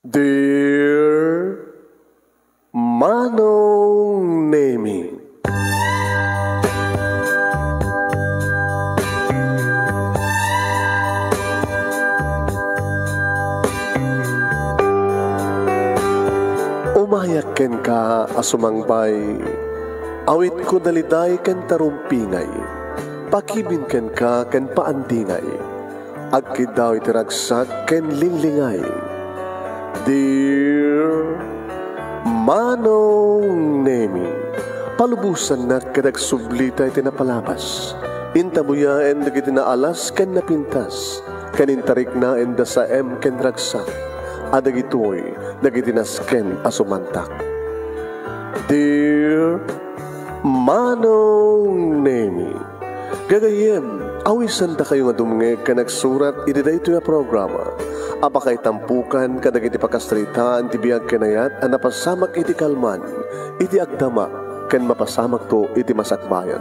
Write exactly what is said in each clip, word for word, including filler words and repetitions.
Dear Manong Nemi. Umayak kenka a sumangbay, awitko daliday ken tarumpingay, pakibin kenka ken paandingay. Agkiddaw iti ragsak ken linglingay. Dear Manong Nemi, palubosannak ket agsublita iti napalabas. Intabuyaen dagiti naalas ken napintas, ken intariknaen da saem ken ragsak, a dagitoy dagiti nasken a sumantak. Dear Manong Nemi, gagayyem, awisandakayo nga dumngeg ken agsurat iti daytoy a programa a pakaitampokan kadagiti pakasaritaan ti biag ken ayat a napasamak iti kalman, iti agdama, ken mapasamakto iti masakbayan.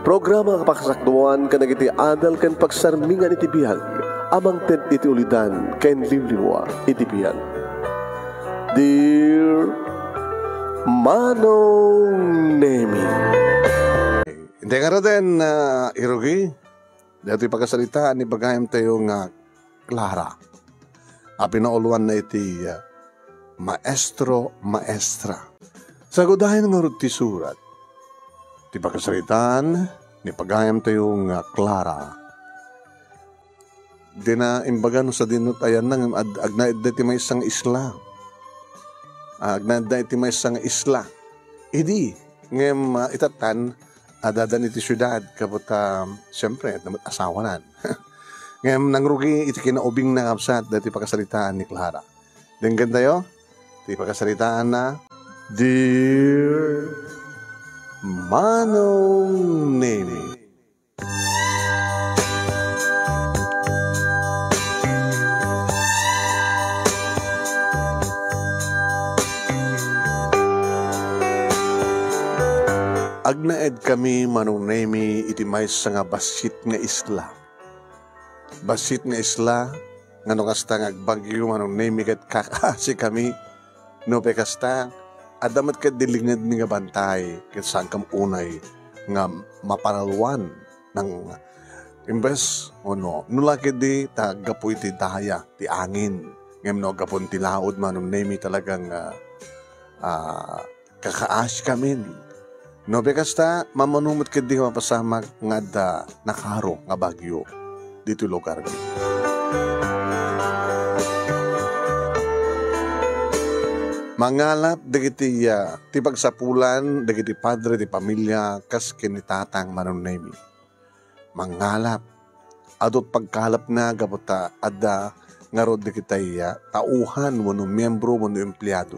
Programa a pakasakduan kadagiti adal ken pagsarmingan iti biag a mangted iti ulidan ken liwliwa iti biag. Dear Manong Nemi. Hindi nga raden, ah, irugi, dati pakasaritaan ni bagayam tayo nga Clara. A pinauluan na iti, ah, maestro, maestra. Sagudayan nga rud ti surat. Ti pakasaritaan ni pagayam tayo nga Clara. Dina imbaga no sadino ti ayanna ngem ad-, agnaedda iti maysa nga isla. Ah, agnaedda iti maysa nga isla. Idi, ngem, ah, itatan, adadan iti siudad, kabut, ah, siyempre, adda met asawanan. Ngem nangrugi iti kinaubingna, kabsat, dati pakasaritaan ni Clara. Denggen tayo, ti pakasaritaanna, Dear Manong Nemi. Agnaedkami, Manong Nemi, iti maysa nga bassit nga isla. Bassit nga isla, nga no kasta nga agbagyo, Manong Nemi, ket kakaasikami. Nupay kasta, adda met ket di lingedmi nga bantay, ket saankami unay nga maparalwan nang imbes, o no, no la ketdi ta aggapu iti daya ti angin. Ngem no aggapu ti laud, Manong Nemi, talagang, ah, ah, kakaasikamin. Nupay kasta, mammano met ketdi nga mapasamak nga adda nakaro nga bagyo ditoy lugarmi. Mangalap dagiti, ah, ti pagsapulan dagiti padre ti pamilia kas ken ni tatang, Manong Nemi. Mangalap. Adu ti pagkalapna gapu ta adda ngarud dagiti, ah, tauhan wenno miembro wenno empleado.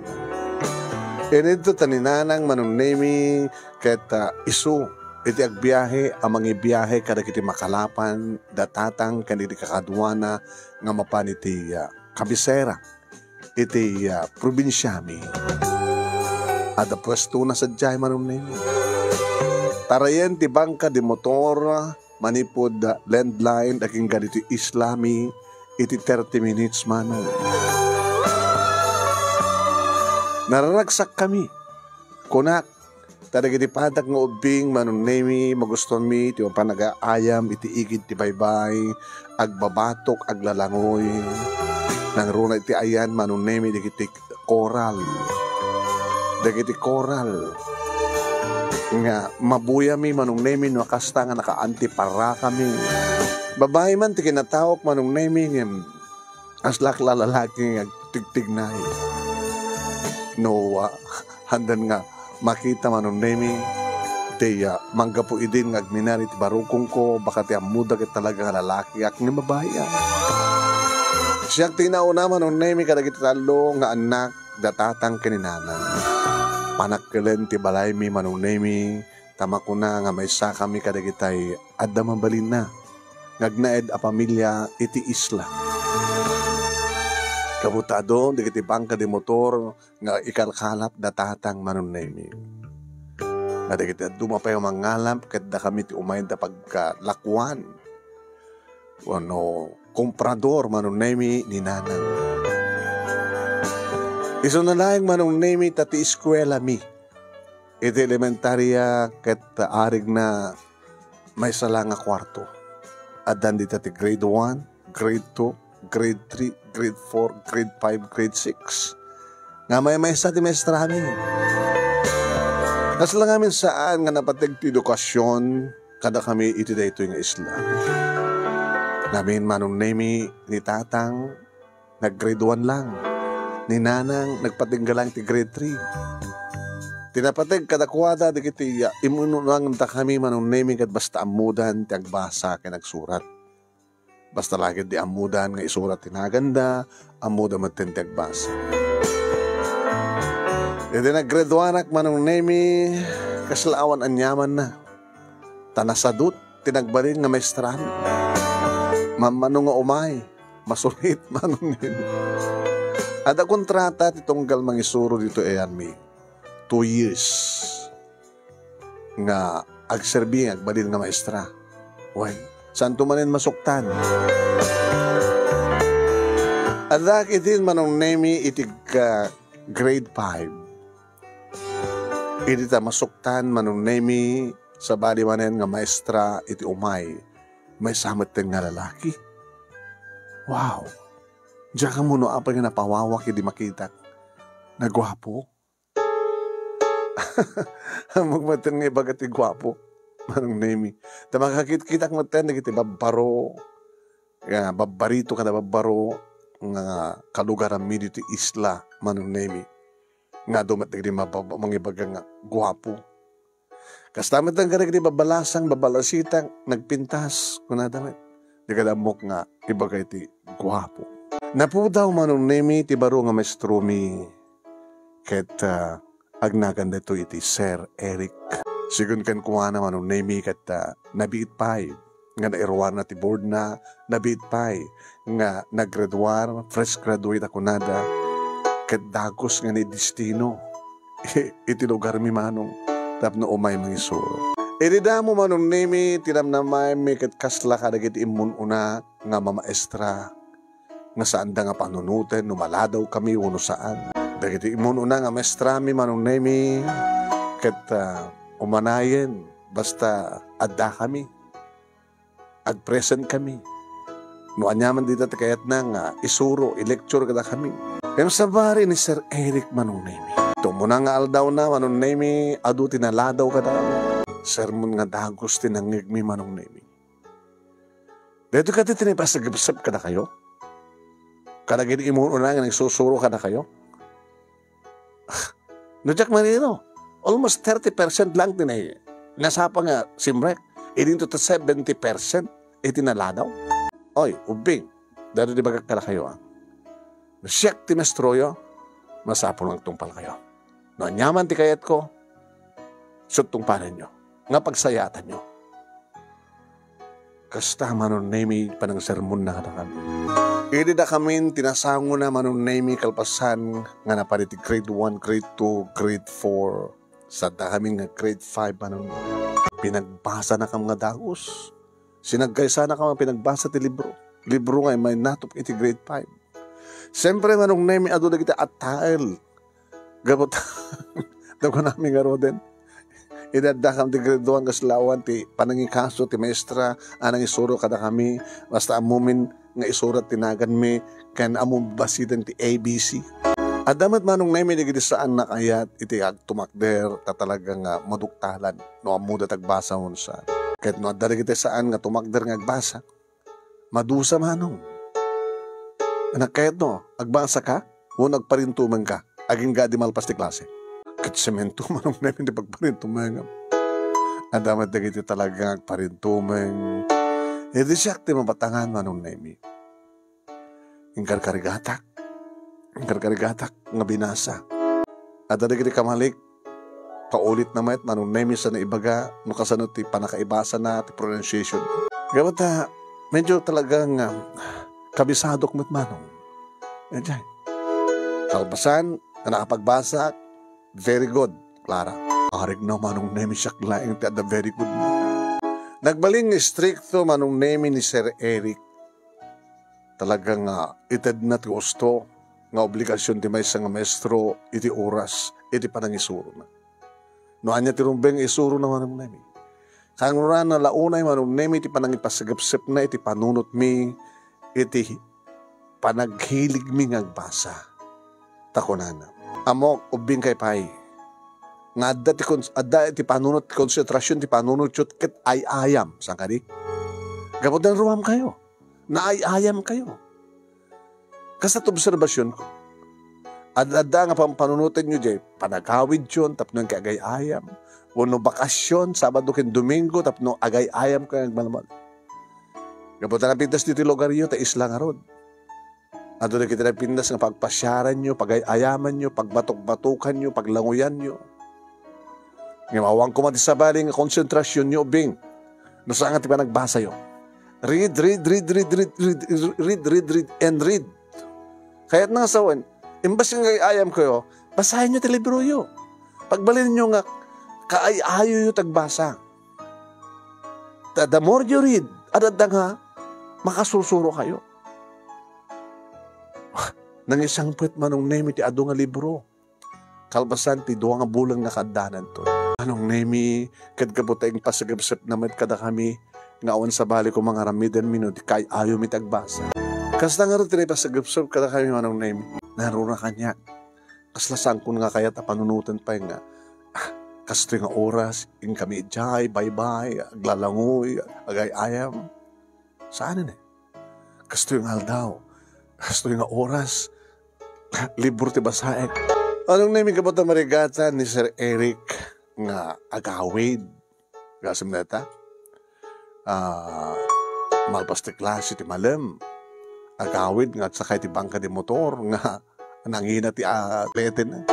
Inidto ta ni Nanang, Manong Nemi, ket, ah, isu iti agbiahe a mangibiahe kadagiti makalapan da tatang ken iti kakaduana nga mapan iti, ah, kabisera iti, ah, probinsiami. Adda puestona sadiay, Manong Nemi. Tarayen ti bangka de motor manipud, ah, landline agingga ditoy islami iti thirty minutes, Manong. Nararagsakkami. Kunak, ta dagiti padak nga ubbing, Manong Nemi, magustomi ti mapan agaayam iti igid ti baybay, agbabatok, aglalangoy. Nangruna iti ayan, Manong Nemi, dagiti coral. Dagiti coral. Nga mabuyami, Manong Nemi, no kasta nga nakaantiparakami. Babai man ti kinataok, Manong Nemi, ngem aslak la lalaki nga agtigtignay. No, ah, handan nga makita, Manong Nemi, ti, ah, manggapu idin nga agminar iti barukongko, baka ti ammoda ket talaga nga lalakiak nga babai, ah. Siak ti nauna, Manong Nemi, kadagiti tallo nga annak, da tatang ken ni nanang. Panakkelen ti balaymi, Manong Nemi, ta makuna nga maissakami kadagitay adda mabalinna nga agnaed a pamilia iti isla. Gapu ta adu dagiti bangka de motor nga ikalkalap da tatang, Manong Nemi. Nga dagiti dadduma pay a mangalap ket dakami ti umayda pagkalakuan wenno komprador, Manong Nemi, ni nanang. Isuna laeng, Manong Nemi, ta ti eskuelami iti elementaria ket arigna maysa la nga kuarto. Addan dita ti grade one, grade two, grade three, grade four, grade five, grade six. Nga maymaysa ti maestrami. Kasla ngamin saan nga napateg ti edukasyon kadakami iti daytoy nga isla. Ngamin, Manong Nemi, ni Tatang, nag-grade one lang. Ni Nanang, nagpatingga lang ti grade three. Ti napateg kadakuada dagiti, ah, immun-unangdakami, Manong Nemi, ket basta ammodan ti agbasa ken agsurat. Basta la ketdi ammodan nga isurat ti naganda, ammoda metten ti agbasa. Idi nag-grade one-ak, Manong Nemi, kasla awan aniamanna. Ta nasadut ti nagbalin nga maestrami. Mammano nga umay, masulit, Manong Nemi. Adda kontrata ti tunggal mangisuro ditoy ayanmi. Two years nga agserbi nga agbalin nga maestra. Wen, saanto manen masuktan. Adda ketdin, Manong Nemi, iti ka-, grade five. Idi ta masuktan, Manong Nemi, sabali manen nga maestra iti umay, maysa metten nga lalaki. Wow! Diak ammo no apay nga napawawak idi makitak. Naguapo. Ammok metten nga ibaga ti guapo, Manong Nemi. Ta makakitkitak metten dagiti babbaro, nga babbarito kada babbaro nga kalugaranmi ditoy isla, Manong Nemi. Nga adu met dagiti mabab-, mangibaga nga guapo. Kasta met dagiti babalasang, babalasitang, nagpintas, kunada met. Di kada ammok nga ibaga iti guapo. Napudaw, Manong Nemi, ti baro nga maestromi. Ket, ah, agnagan daytoy iti Sir Eric. Sigun kenkuana, Manong Nemi, ket, ah, nabiit pay nga nairuarna ti boardna, nabiit pay nga nag-grade one, fresh graduate a kunada, ket dagus nga ni destino iti lugarmi, Manong, tapno umay mangisuro. Idi damo, Manong Nemi, ti namnamaenmi ket kasla kadagiti immun-una nga mamaestra nga saanda nga panunoten no maladawkami wenno saan. Dagiti immun-una nga maestrami, Manong Nemi, ket, ah, umanayen basta addakami. Agpresent kami. No aniaman dita ti kayatna nga isuro, i-lecture kadakami. Ngem sabali ni Sir Eric, Manong Nemi. Ti umuna nga aldawna, Manong Nemi, adu ti naladaw kadakami. Sermon nga dagus ti nangngegmi, Manong Nemi. Daytoy kadi ti naipasagepsep kadakayo? Kadagiti immun-una nga nagsusuro kadakayo? No diak mariro, almost thirty percent lang ti nay-, nasapa nga simrek. Idinto ta seventy percent iti naladaw. Oy, ubbing, daytoy ti bagak kadakayo, a. No siak ti maestroyo, masapul nga agtungpalkayo. No aniaman ti kayatko, sutungpalenyo, nga pagsayaatanyo. Kasta, Manong Nemi, panangsermonna kadakami. Idi dakamin ti nasangona, Manong Nemi, kalpasan nga napan iti grade one, grade two, grade four, saddakami nga grade five, Manong Nemi. Pinagbasanakam nga dagus. Sinagkaysanakam a pinagbasa ti libro. Libro nga immay natop iti grade five. Siyempre, Manong Nemi, adu dagiti attael. Gapu ta, nakunami ngaruden. Idi addakam ti grade one, kasla awan ti panangikaso ti maestra a nangisuro kadakami, basta ammomin nga isurat ti naganmi, ken ammo basiten ti A B C. Adda met, Manong Nemi, dagiti saan nga kayat iti agtumakder, ta talaga nga maduktalan no ammoda ti agbasa wenno saan. Ket no adda dagiti saan nga tumakder nga agbasa, madusa, Manong. Anak, kayatno, agbasaka wenno agparintumengka agingga idi malpas ti klase? Ket semento, Manong Nemi, ti pagparintumengam. Adda met dagiti talaga nga agparintumeng. Idi siak ti mabatangan, Manong Nemi. Inkarkarigatak. Inkarkarigatak nga binasa. Adda dagiti kamalik, paulitna met, Manong Nemi, sa naibaga, no kasano ti pannakaibasana, ti pronunciation. Gapu ta, medyo talagang, ah, kabisadok met, Manong. Enjoy. Kalpasan, nga nakapagbasak, very good, Clara. Arigna, Manong Nemi, siak laeng ti adda very good. Nagbalin nga istrikto, Manong Nemi, ni Sir Eric. Talaga nga itedna ti husto. nga obligasion ti maysa nga maestro iti oras iti panangisurona. No ania ti rumbeng nga isurona, Manong Nemi? Kangrunana la unay, Manong Nemi, ti panangipasagepsepna iti panunotmi iti panaghiligmi nga agbasa. Ta kunana, "Ammok, ubbingkay pay, nga adda ti kons-, adda ti panunot, konsentrasion ti panunotyo ket ay-ayam." Saan kadi? Gapu ta ruamkayo. Naay-ayamkayo. Kasta ti obserbasionko. Ad-, adda nga pampanunotenyo diay panagawidyon tapno agay-ayam, wenno bakasion, Sabado ken Domingo, tapno agay-ayamkayo nga agmalmal. Gapu ta napintas ditoy lugaryo, ta isla ngarud. Adu dagiti napintas nga pagpasiaranyo, pagay-ayamanyo, pagbatok-batokanyo, paglanguyanyo. Ngem awan koma ti sabali nga konsentrasionyo, ubbing, no saan nga ti panagbasayo. Read, read, read, and read. Kayatna nga sawen, imbes nga agay-ayamkayo, basaenyo ti libroyo. Pagbalinenyo nga kaay-ayoyo ti agbasa. Ta the more you read, adda nga makasursurokayo. Nangisangpet, Manong Nemi, ti adu nga libro kalpasan ti dua nga bulan nga kaaddananto. Manong Nemi, ket gapu ta impasagepsepna met kadakami nga awan sabali koma nga aramidenmi no di kaay-ayomi ti agbasa. Kasta ngarud ti naipasagepsep kadakami, Manong Nemi. Nangruna kaniak. Kasla saankon nga kayat a panunoten pay nga, ah, kastoy nga oras, inkami idiay, baybay, aglalangoy, agay-ayam. Saanen, eh. Kastoy nga aldaw, kastoy nga oras, libro ti basaek. Manong Nemi, gapu ta marigatan ni Sir Eric nga agawid. Gasem dayta? Ah, malpas ti klase ti malem. Agawid nga agsakay ti bangka ti motor nga nangina ti, ah, atletenna.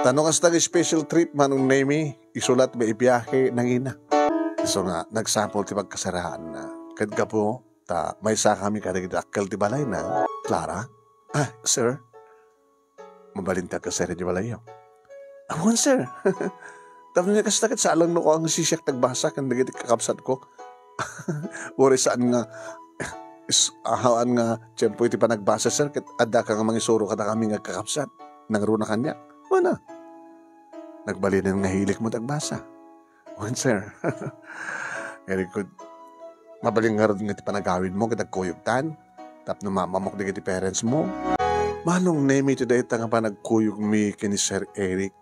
Ta no kasta nga special trip, Manong Nemi, isu latta ti biahe, nangina. Isu nga, nagsapul ti pagkasaraanna. Ket gapu ta maysakami kadagiti dakkel ti balayna. Clara? Ah, sir? Mabalin ti agkasarek idiay balayyo. Awan, sir. Tapno ni kasta ket saan langno ko nga sisiak ti agbasa ken dagiti kakabsatko. Uray saan nga, is-, awan nga tiempo iti panagbasa, sir, ket addaka nga mangisuro kadakami nga agkakabsat. Nangruna kaniak. Wen a. Nagbalinen nga hiligmo ti agbasa. Wen, sir. Very good. Mabalin ngarud nga ti panagawidmo ket agkuyogtan tapno maammoak dagiti parentsmo. Manong Nemi, ti dayta nga panagkuyogmi ken ni Sir Eric,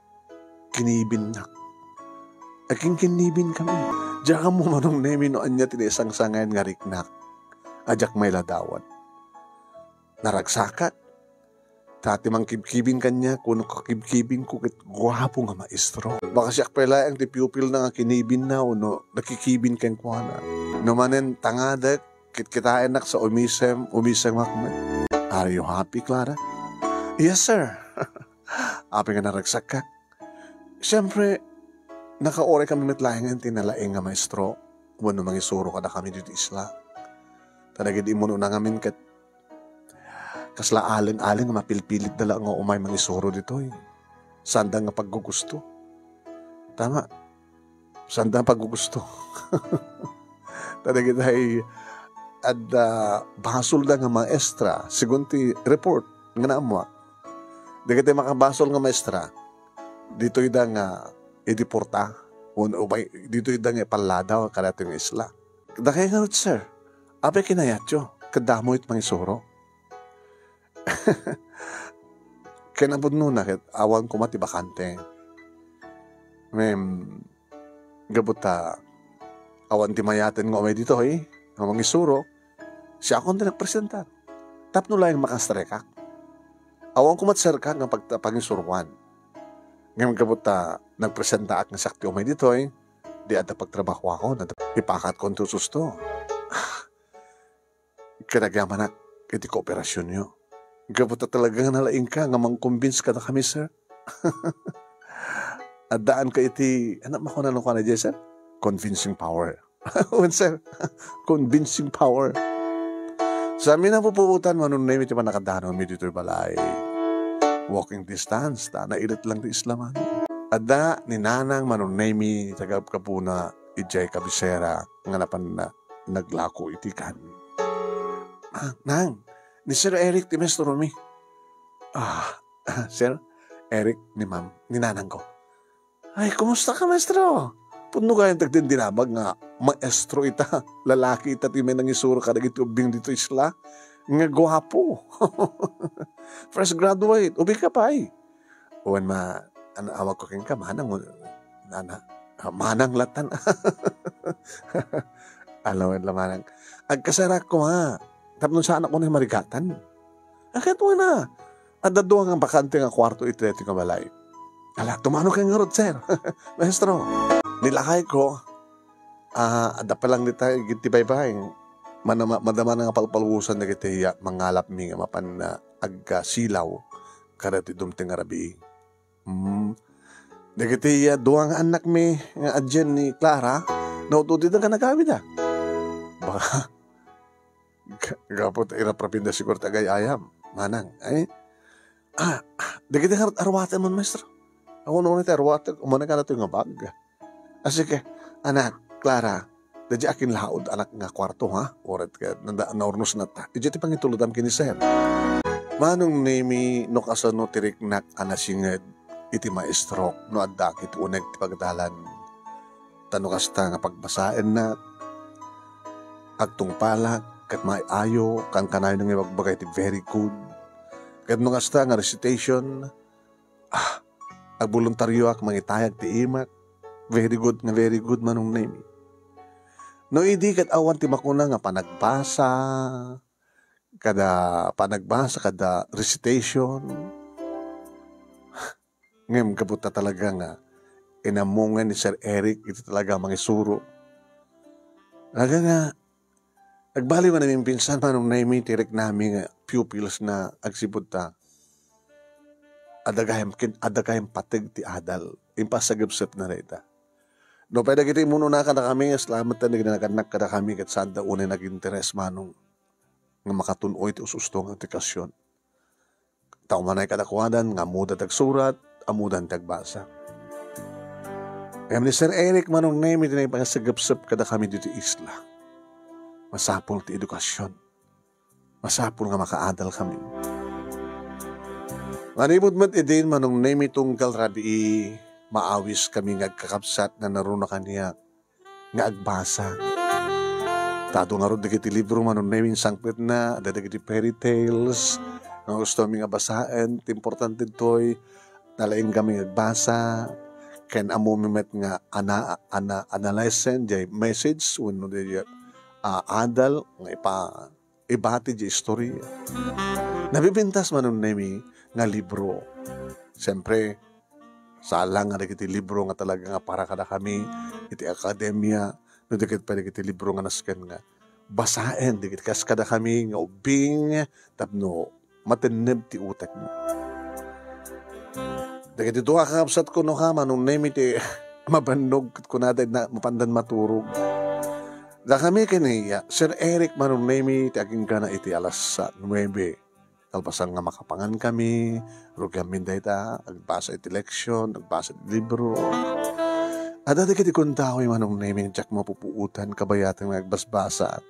kinibinnak. Agkinkinnibinkami. Diak ammo, Manong Nemi, no ania ti naisangsangayan nga riknak a diak mailadawan. Naragsakak. Ta ti mangkibkibin kaniak wenno kakibkibingko ket guapo nga maestro. Baka siak pay laeng ti pupilna nga kinibinna wenno nakikibin kenkuana. No manen tangadek, kitkitaennak sa umisem, umisemak met. Are you happy, Clara? Yes, sir. Apay nga naragsakka? Siempre, nakauraykami met laengen ti nalaing nga maestro wenno mangisuro kadakami ditoy isla. Ta dagiti immunona ngamin ket kasla aleng-aleng nga mapilpilitda la nga umay mangisuro ditoy. Saanda nga paggugusto. Tama. Saanda nga paggugusto. Ta dagitay adda basolda nga maestra, segun ti report nga naammoak. Dagitay makabasol nga maestra, ditoyda nga ideporta, wenno umay, ditoyda nga ipalladaw kadaytoy nga isla. Dakay ngarud, sir, apay kinayatyo ket damo iti mangisuro? Kinapudnona ket awan koma ti bakante. Ngem, gapu ta awan ti mayaten nga umay ditoy nga mangisuro, siakon ti nagpresentar. Tapno laeng makastrekak. Awan koma ti serkak nga pagta-, pangisuroan. Ngem gapu ta nagpresentaak nga siak ti umay ditoy, di adda pagtrabahoakon, adda ipakatko ti ususto. Ket agyamanak iti kooperasionyo. Gapu ta talaga nga nalaingka nga mangconvince kadakami, sir. Addaanka iti, ano, makunano ka na diay, sir? Convincing power. Wen, sir. Convincing power. Sa amin a pupuotan, Manong Nemi, ti pannakadanonmi ditoy balay. Walking distance, ta nailet lang ti isla man. Adda ni Nanang Manong Nemi, ti agkapkapuna, idiay kabisera, nga napanna naglako iti kan. Ah, nang, ni Sir Eric ti maestromi. Ah, Sir Eric, ni Ma'am, ni Nanang ko. Ay, kumusta ka, maestro? Pudno gayam ti agdindinamag nga maestro ita. Lalaki ita ti may nangisuro kadagiti ubbing ditoy isla. Nga guapo. Fresh graduate. Ubbing ka pay. Wen ma-, ano, awag ko kenka, manang, nana, ah, manang latan. Alawen la manang. Agkasarak ko, ha. Tapno saan ako na marigatan. Akat mo na. Adda dua nga bakante nga kwarto iti daytoy nga balay. Ala, tumano kay ngarud, sir. Maestro, ni lakay ko, ah, adda pa lang dita iti baybay. Mana-, madama na nga palpaluosan dagiti ya, mangalapmi nga mapan na agsilaw kada ti dumteng a rabii. Hmm. Dagiti ya, dua nga annakmi nga adien ni Clara, naud-udida nga nagawida. Baka, ga-, gapu ta iraprapinda siguro ti agay-ayam, manang. Ay, ah, dagiti nga arwaten man, maestro. Ako no, ti arwaten, umana ka na to nga bag. Asike, anak, Clara, daydi akinlaod, anak, nga kwarto, ha? Oret ka, nanda-, naurnos na ta. Idiay ti pangitulodam ken ni sir. Manong Nemi, no kasano ti riknak a nasinged iti maestro, no adda ket uneg ti pagdalan. Ta no kasta nga pagbasaennak, agtungpalak, ket maayo, kankanayon nga ibagbagay ti very good. Ket no kasta nga recitation, ah, agboluntarioak mangitayag ti imak. Very good nga very good, Manong Nemi. No idi ket awan ti makuna nga panagbasa, kada panagbasa, kada recitation. Ngem gapu ta talaga nga inammongen ni Sir Eric iti talaga mangisuro. Talaga nga, agbali man a naminsan, Manong Nemi, ti riknami nga pupils na agsipud ta. Adda gayam ken-, adda gayam pateg ti adal. Impasagepsep na dayta. Nupay dagiti immuna kadakami, salamet ta nagnagannak kadakami ket saanda unay nag-interes, Manong, nga makatun-oy ti us-usto nga aplikasyon. Ta umanay kadakuadan nga ammoda ti agsurat, ammoda ti agbasa. Ngem ni Sir Eric, Manong Nemi, ti naipangasagepsep kadakami ditoy isla. Masapul ti edukasyon. Masapul nga makaadal kami. Manipud met idin, Manong Nemi, tunggal rabii, maawis kami nga agkakabsat nga naruna kaniak nga agbasa. Ta adu ngarud dagiti libro, Manong Nemi, sangpetna, adda dagiti fairy tales nga gustomi nga basaen. Ti importante ditoy, nalaing kami nga agbasa, ken ammomi met nga ana-, ana-, analyze diay message wenno diay, ah, adal nga ipa-, ibati diay istorya. Nabibintas, Manong Nemi, nga libro. Siyempre, saan lang nga dagiti libro nga talaga nga para kadakami iti akademia, no di ket pay dagiti libro nga nasken nga basaen, dagiti kas kadakami nga ubbing tapno matenneb ti utekmi. Dagiti dua a kakabsatko, no, ka, Manong Nemi, ti mabannog ket kunada na mapandan maturog. Dakami ken ni Sir Eric, Manong Nemi, ti aginggana iti alas nuebe. Kalpasan nga makapangan kami, rugiammin dayta, agbasa iti leksyon, agbasa iti libro. Adda dagiti kuntaoy, Manong Nemi, diak mapupuotan, kabayatan nga agbasbasa.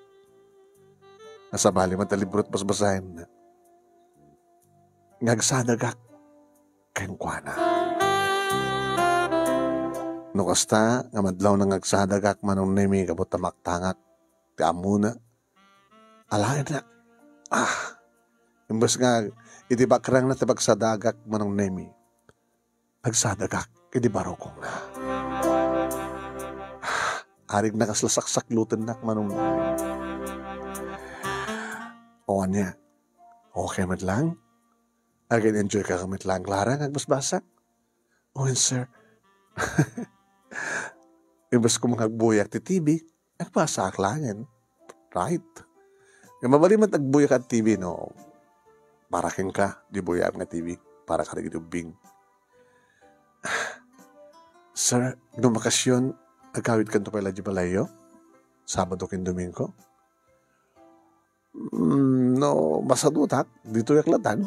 Nga sabali met a libro ti basbasaenna, nga agsadagak kenkuana. No kasta, nga madlawna nga agsadagak, Manong Nemi, gapu ta maktangak ti ammona. Alaennak. Ah, imbes nga iti bakrangna ti pagsadagak, Manong Nemi, agsadagak iti barukongna. Ah, arigna kasla saksaklutennak, Manong Nemi. O ania, okay met lang? Agin-enjoy ka met lang, Clara, nga agbasbasa? Wen, sir. Imbes ko nga agbuyak ti T V, agbasaak laengen. Right? Nga mabalin met agbuyak a T V, no? Para kenka, di buyak nga T V. Para kadagiti ubbing. Sir, no makasyon, agawidkanto pay la di balayyo? Sabado ken Domingo? Mm, no masadutak, ditoyak latan.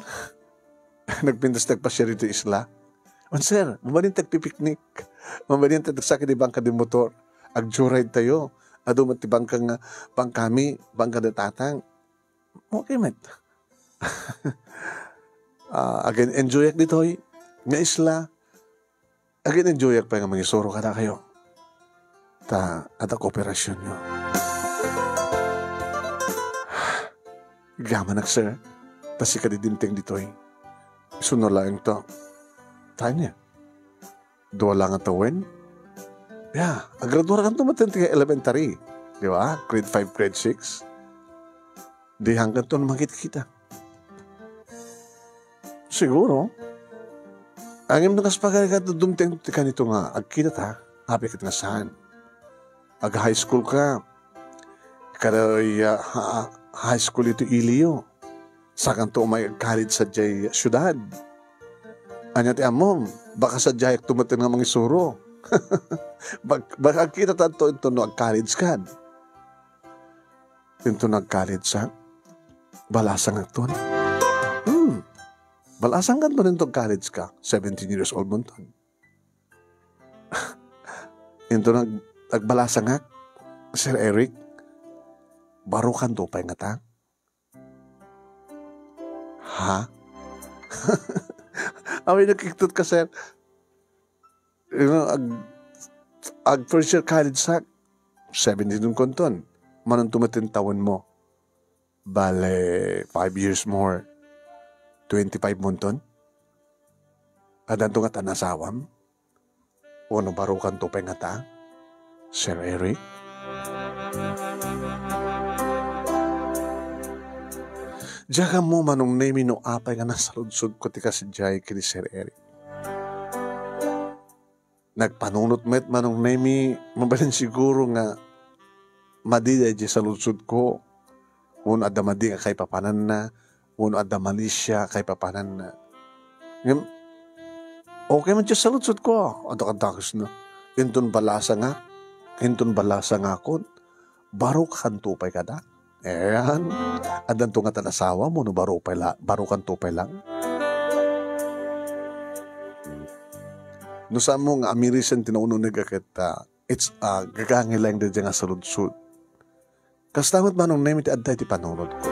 Nagpintas ti agpasiar ditoy isla. Wen, sir, mabalin ti agpipiknik. Mabalin ti agsakit ti bangka di motor. Ag-joyride tayo. Adu met ti bangka nga, bangkami, bangka da tatang. Okay met. Ah, again, enjoyak ditoy nga isla. Again, enjoyak pay nga mangisuro kadakayo. Ta, adda kooperasyonyo. Gamanak, sir. Ta sika ti dimteng ditoy. Isu no laeng to. Tanya. Dua lang a tawen. Ya, agraduar kanto met ti elementary. Di ba? Grade five, grade six. Di hangkan to makita-kita. Siguro. Ngem no kas pagarigat, dumteng ti kanito nga agkita ta, apay ket nga saan. Ag-high school ka, kada, ah, ha-, high school iti iliyo. Sakanto umay ag-college sadiay siudad. Ania ti ammom, baka sadiayakto met nga mangisuro. Bak-, baka agkita tanto inton no ag-college kan. Inton nag-college sak, balasangakton. Hmm. Balasangakton inton college ka, seventeen years old mo inton. Inton nag-, nagbalasangak, Sir Eric, barokanto pay ngata? Ha? Amin nakiktot ka, sir. You know, ag-, ag first year college sak, seventeen kunton. Manunto met ti tawen mo. Bale, five years more. Twenty-five monton. Addanto ngata asawam? Wenno barokanto pay ngata, Sir Eric? Diak ammo, Manong Nemy, no apay nga nasaludsodko ti kasdiay ken ni Sir Eric. Nagpanunot met, Manong Nemy, mabalin siguro nga madi daydiay saludsodko, wenno adda madi nga kaipapananna, wenno adda malisia kaipapananna. Ngem, okay man ti saludsodko, adda kadakesna. Inton balasangak, inton balasangakon, barokanto pay kada? Ayan. Addanto ngata asawam wenno baro pay la-, barokanto pay lang? No saan mo nga amirisan ti nauneg a ket, ah, it's, ah, gagangay laeng daydiay nga saludsod. Kasta met, Manong Nemy, ti adda iti panunotko.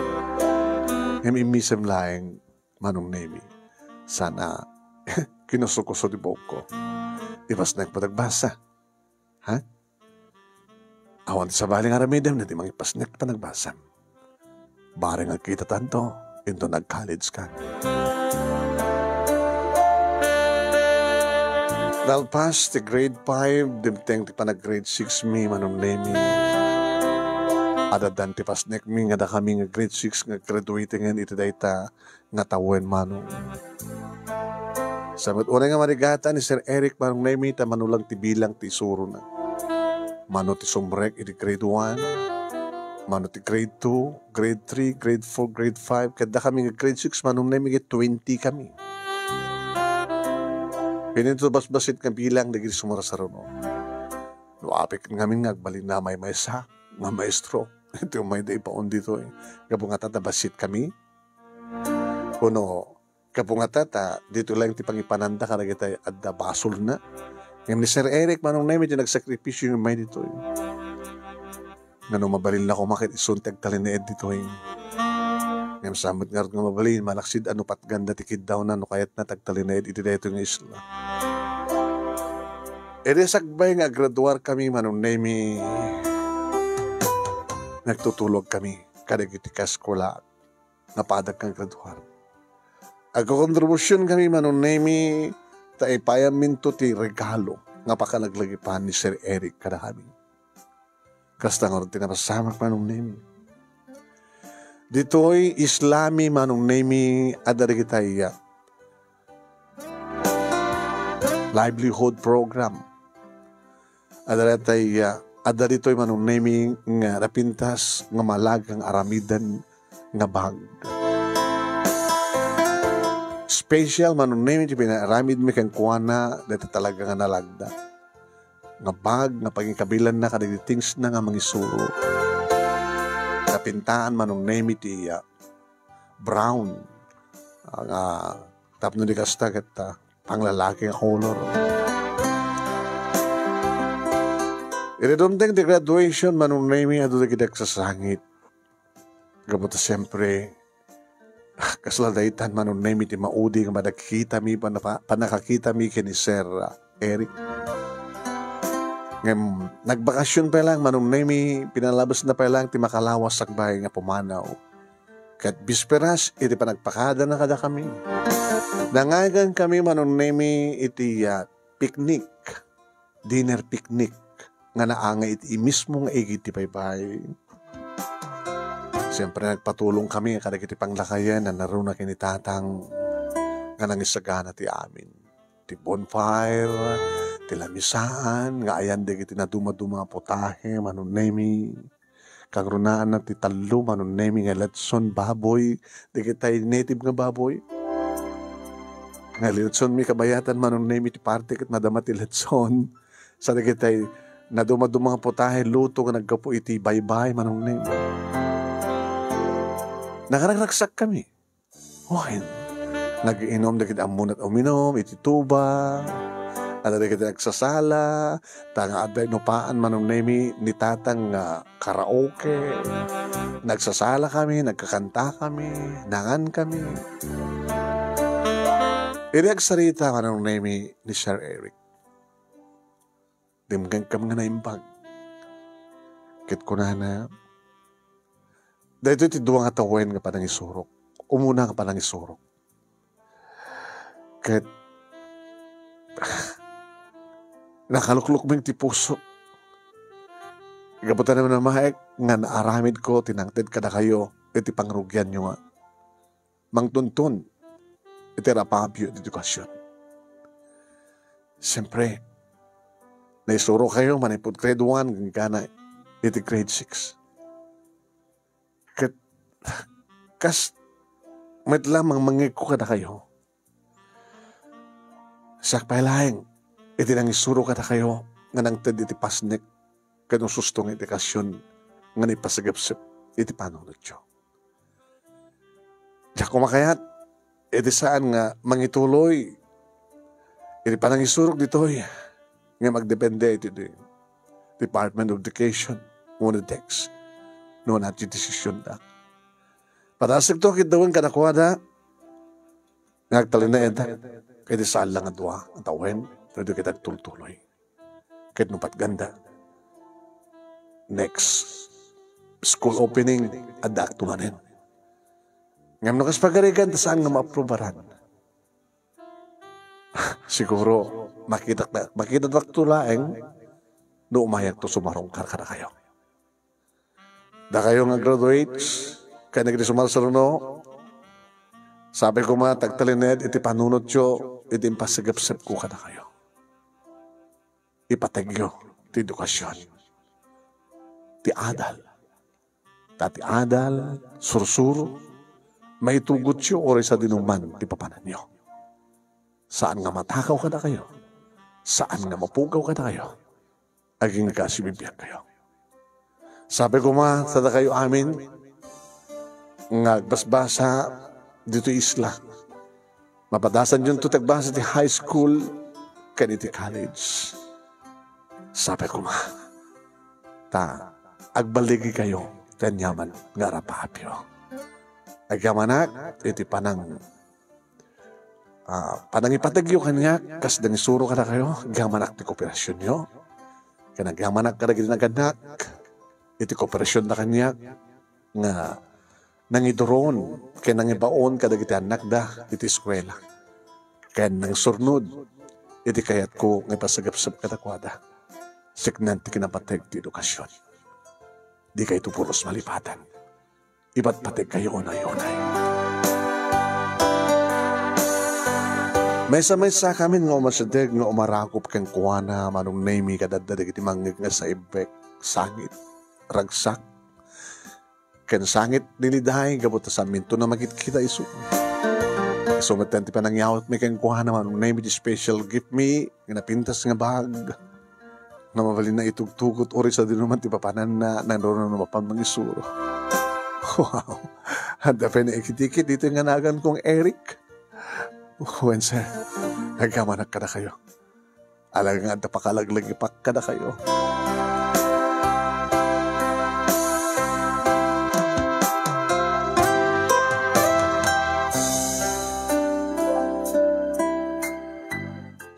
Ngem immisem laeng, Manong Nemy. Saan a kinusukuso ti buokko. Ipasnek met agbasa. Ha? Awan ti sabali nga aramidem no di mangipasnek ti panagbasam. Bareng agkita tanto, inton nag-college ka. Nalpas ti grade five, dimteng ti panag-grade six mi, Manong Nemy. Addan ti pasnek mi nga dakami nga grade six nga graduating iti dayta nga tawen, Manong. Sa met unay nga marigatan ni Sir Eric, Manong Nemy, ta mano lang ti bilang ti isurona. Mano ti sumrek iti grade one, mano ti grade two, grade three, grade four, grade five, ket dakami nga grade six, Manong Nemy, ket twenty kami. Ken inton basbasit nga bilang dagiti sumursaruno. No apay ket ngamin nga agbalin a maymaysa nga maestro, iti umayda ibaon ditoy. Gapu ngata ta bassit kami, wenno gapu ngata ta ditoy laeng ti pangipananda kadagiti adda basolna. Ngem ni Sir Eric, Manong Nemy, ti nagsakripisio nga immay ditoy. Nga no mabalinna koma ket isun ti agtalinaed ditoy. Ngem saan met ngarud nga mabalin, malaksid a no patganda ti kiddawna no kayatna ti agtalinaed iti daytoy nga isla. Idi sakbay nga agraduar kami, Manong Nemy, nagtutulog kami kadagiti kaskula nga padak nga graduar. Agkokontribusion kami, Manong Nemy, ta ipayamminto ti regalo nga pakalaglagipan ni Sir Eric kadakami. Kasta ngarud ti napasamak, Manong Nemy. Ditoy isla mi, Manong Nemy, adda dagiti, ah, livelihood program. Adda dayta, ah, adda ditoy, Manong Nemy, nga napintas nga malagang aramiden nga bag. Special, Manong Nemy, ti pinaaramid mi kenkuana, dayta talaga nga nalagda nga bag nga pangikabilanna kadagiti thingsna nga mangisuro. Napintaan, Manong Nemy, ti, ah, brown, ah, nga tapno di kasta ket, ah, panglalaki nga kolor. Iti dumteng ti graduation, Manong Nemy, adu dagiti agsasangit. Gapu ta siempre, Kasla daytan, Manong Nemi, ti maudi nga panagkitami, panapa-, pannakakitami ken ni Sir Eric. Ngem, nagbakasyon pay laeng, Manong Nemi, pinalabasna pay laeng ti makalawas sakbay nga pumanaw. Ket bisperas iti panagpakadana kadakami, nangaygankami, Manong Nemi, iti, ah, picnic, dinner picnic nga naangay iti mismo nga igid ti baybay. Siempre, nagpatulongkami kadagiti panglakayen a naruna ken ni Tatang nga nangisagana ti amin. Ti bonfire, ti lamisaan nga ayan dagiti nadumaduma a putahe, Manong Nemi. Kangrunaanna ti tallo, Manong Nemi, nga letson baboy, dagiti native nga baboy. Nga letsonmi kabayatan, Manong Nemi, ti parte ket nadama ti letson. Sa dagiti nadumaduma nga putahe, luto nga naggapu iti baybay, Manong Nemi. Nakaragsakkami. Wen, nag-iinum dagiti ammona't uminum iti tuba. Adda dagiti nagsasala, ta nga adda inupaan, Manong Nemi, ni Tatang nga karaoke. Nagsasalakami, nagkakantakami, nangankami. Idi agsarita, Manong Nemi, ni Sir Eric, dimngegkam nga naimbag. Ket kunana, daytoy ti dua nga tawen nga panangisurok. Umuna nga panangisurok. Ket nakaluklukming ti puso. Gapu ta namnamaek nga naaramidko ti nangted kadakayo iti pangrugianyo nga mangtunton iti rapapyo iti edukasyon. Siyempre, naisurokayo manipud grade one hanggang iti grade six. Ket kas met lamang mangngegko kadakayo, siak pay laeng iti nangisuro kadakayo nga nangted iti pasnek ken usustong iti okasyon nga naipasagepsep iti panunotyo. Diak koma kayat iti saan nga mangituloy iti panangisurok ditoy nga magdepende iti Department of Education wenno DEX no ania ti desisionda. Padasekto ketdin kadakuada nga agtalinaedda iti saan la nga dua a tawen, pwede kita agtultuloy. Ket no patganda, next school opening, addaakto manen. Ngem no kas pagarigan, ta saan nga maaprubaran. Siguro, makitak-, makitadakto laeng no umayakto sumarungkar kadakayo. Dakayo nga graduates, ken dagiti sumarsaruno, sapay koma ti agtalinaed iti panunotyo iti impasagepsepko kadakayo. Ipategyo ti edukasyon, ti adal. Ta ti adal, sursuro, maitugotyo uray sadinoman ti papananyo. Saan nga matakaw kadakayo, saan nga mapugaw kadakayo, agingga ti bibiagkayo. Sapay koma, sadakayo amin nga agbasbasa ditoy isla, mapadasanyo ti agbasa ti high school ken iti college. Sapay koma, ta agballigikayo ti aniaman nga arapapyo. Agyamanak iti panang- ah, panangipategyo kaniak, kas nangisuro kadakayo, agyamanak ti kooperasyonyo. Ken agyamanak kadagiti nagannak iti kooperasyonda kaniak nga nangiduron ken nangibaon kadagiti annakda iti eskuela. Ken nangisurnod iti kayatko nga ipasagepsep kadakuada. Siknaan ti kinapateg ti edukasyon. Dikayto puros malipatan. Ipatpategkayo unay-unay. Maysa-maysakamin nga umasideg nga umarakop kenkuana, Manong Nemi, kadagiti mangngeg nga saibbek, sangit, ragsak, ken sangit ni Liday gapu ta saminto a makitkita isu. Isu met ti panangyawatmi kenkuana, Manong Nemi, ti special gift mi nga napintas nga bag. Nga mabalinna itugtugot uray sadinoman ti papananna, nangruna no mapan mangisuro. Wow! Adda pay naikit-ikit ditoy nga nagan kong Eric. Wen, sir, agyamanak kadakayo. Alaga nga adda pakalaglagipak kadakayo.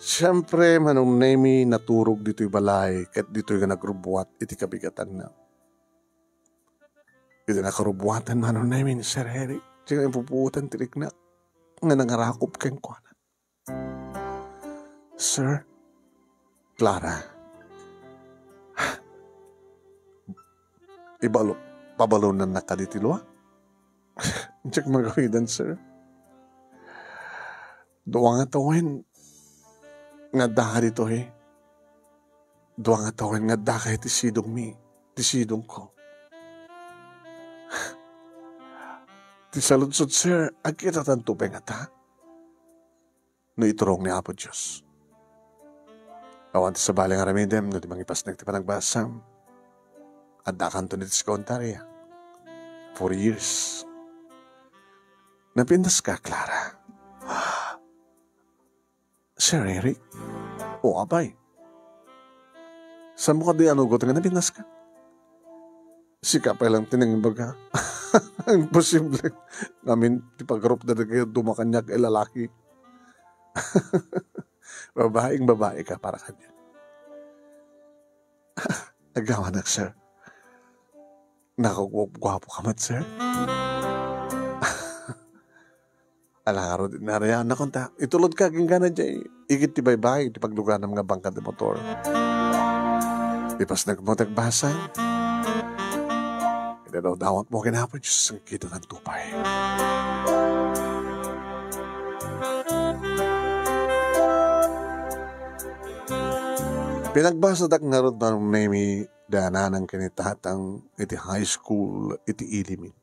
Siempre, Manong Nemi, naturog ditoy balay ket ditoy nga nagrubbuat iti kabigatanna. Iti nakarubbuatan, Manong Nemi, ni Sir Eric, ti nga ipupuotan ti riknak nga nangarakop kenkuana. "Sir, Clara, ibalo, pabalonannak kadi ti lua?" "Diak magawidan, sir. Dua nga tawen nga addaka ditoy. Dua nga tawen nga addaka iti sidongmi, ti sidongko. Ti saludsod, sir, agkitatanto pay ngata no iturong ni Apo Dios. Awan ti sabali nga aramidem no di mangipasnek ti panagbasam. Addakanto iti sekundarya. Four years. Napintas ka, Clara?" "Sir Eric?" "O, apay. Saan mo kadi anugot nga napintas ka?" "Sika pay lang ti nangimbaga." "Imposible. Ngamin ti pagrup dagiti duma kaniak a lalaki." "Babaeng babae ka para kaniak." "Aggawanak, sir. Naku, guapo ka met, sir." "Ala ngarud, inariannak kunta. Itulod ka, agingga na jay igid ti baybay, ti pagluganam nga bangka ti motor. Ipasnek mo ti agbasa. Idawdawat mo ken Apo Dios, agkitatanto pay." Pinagbasadak ngarud, Manong Nemi, da nanang ken ni tatang iti high school iti Ilimin.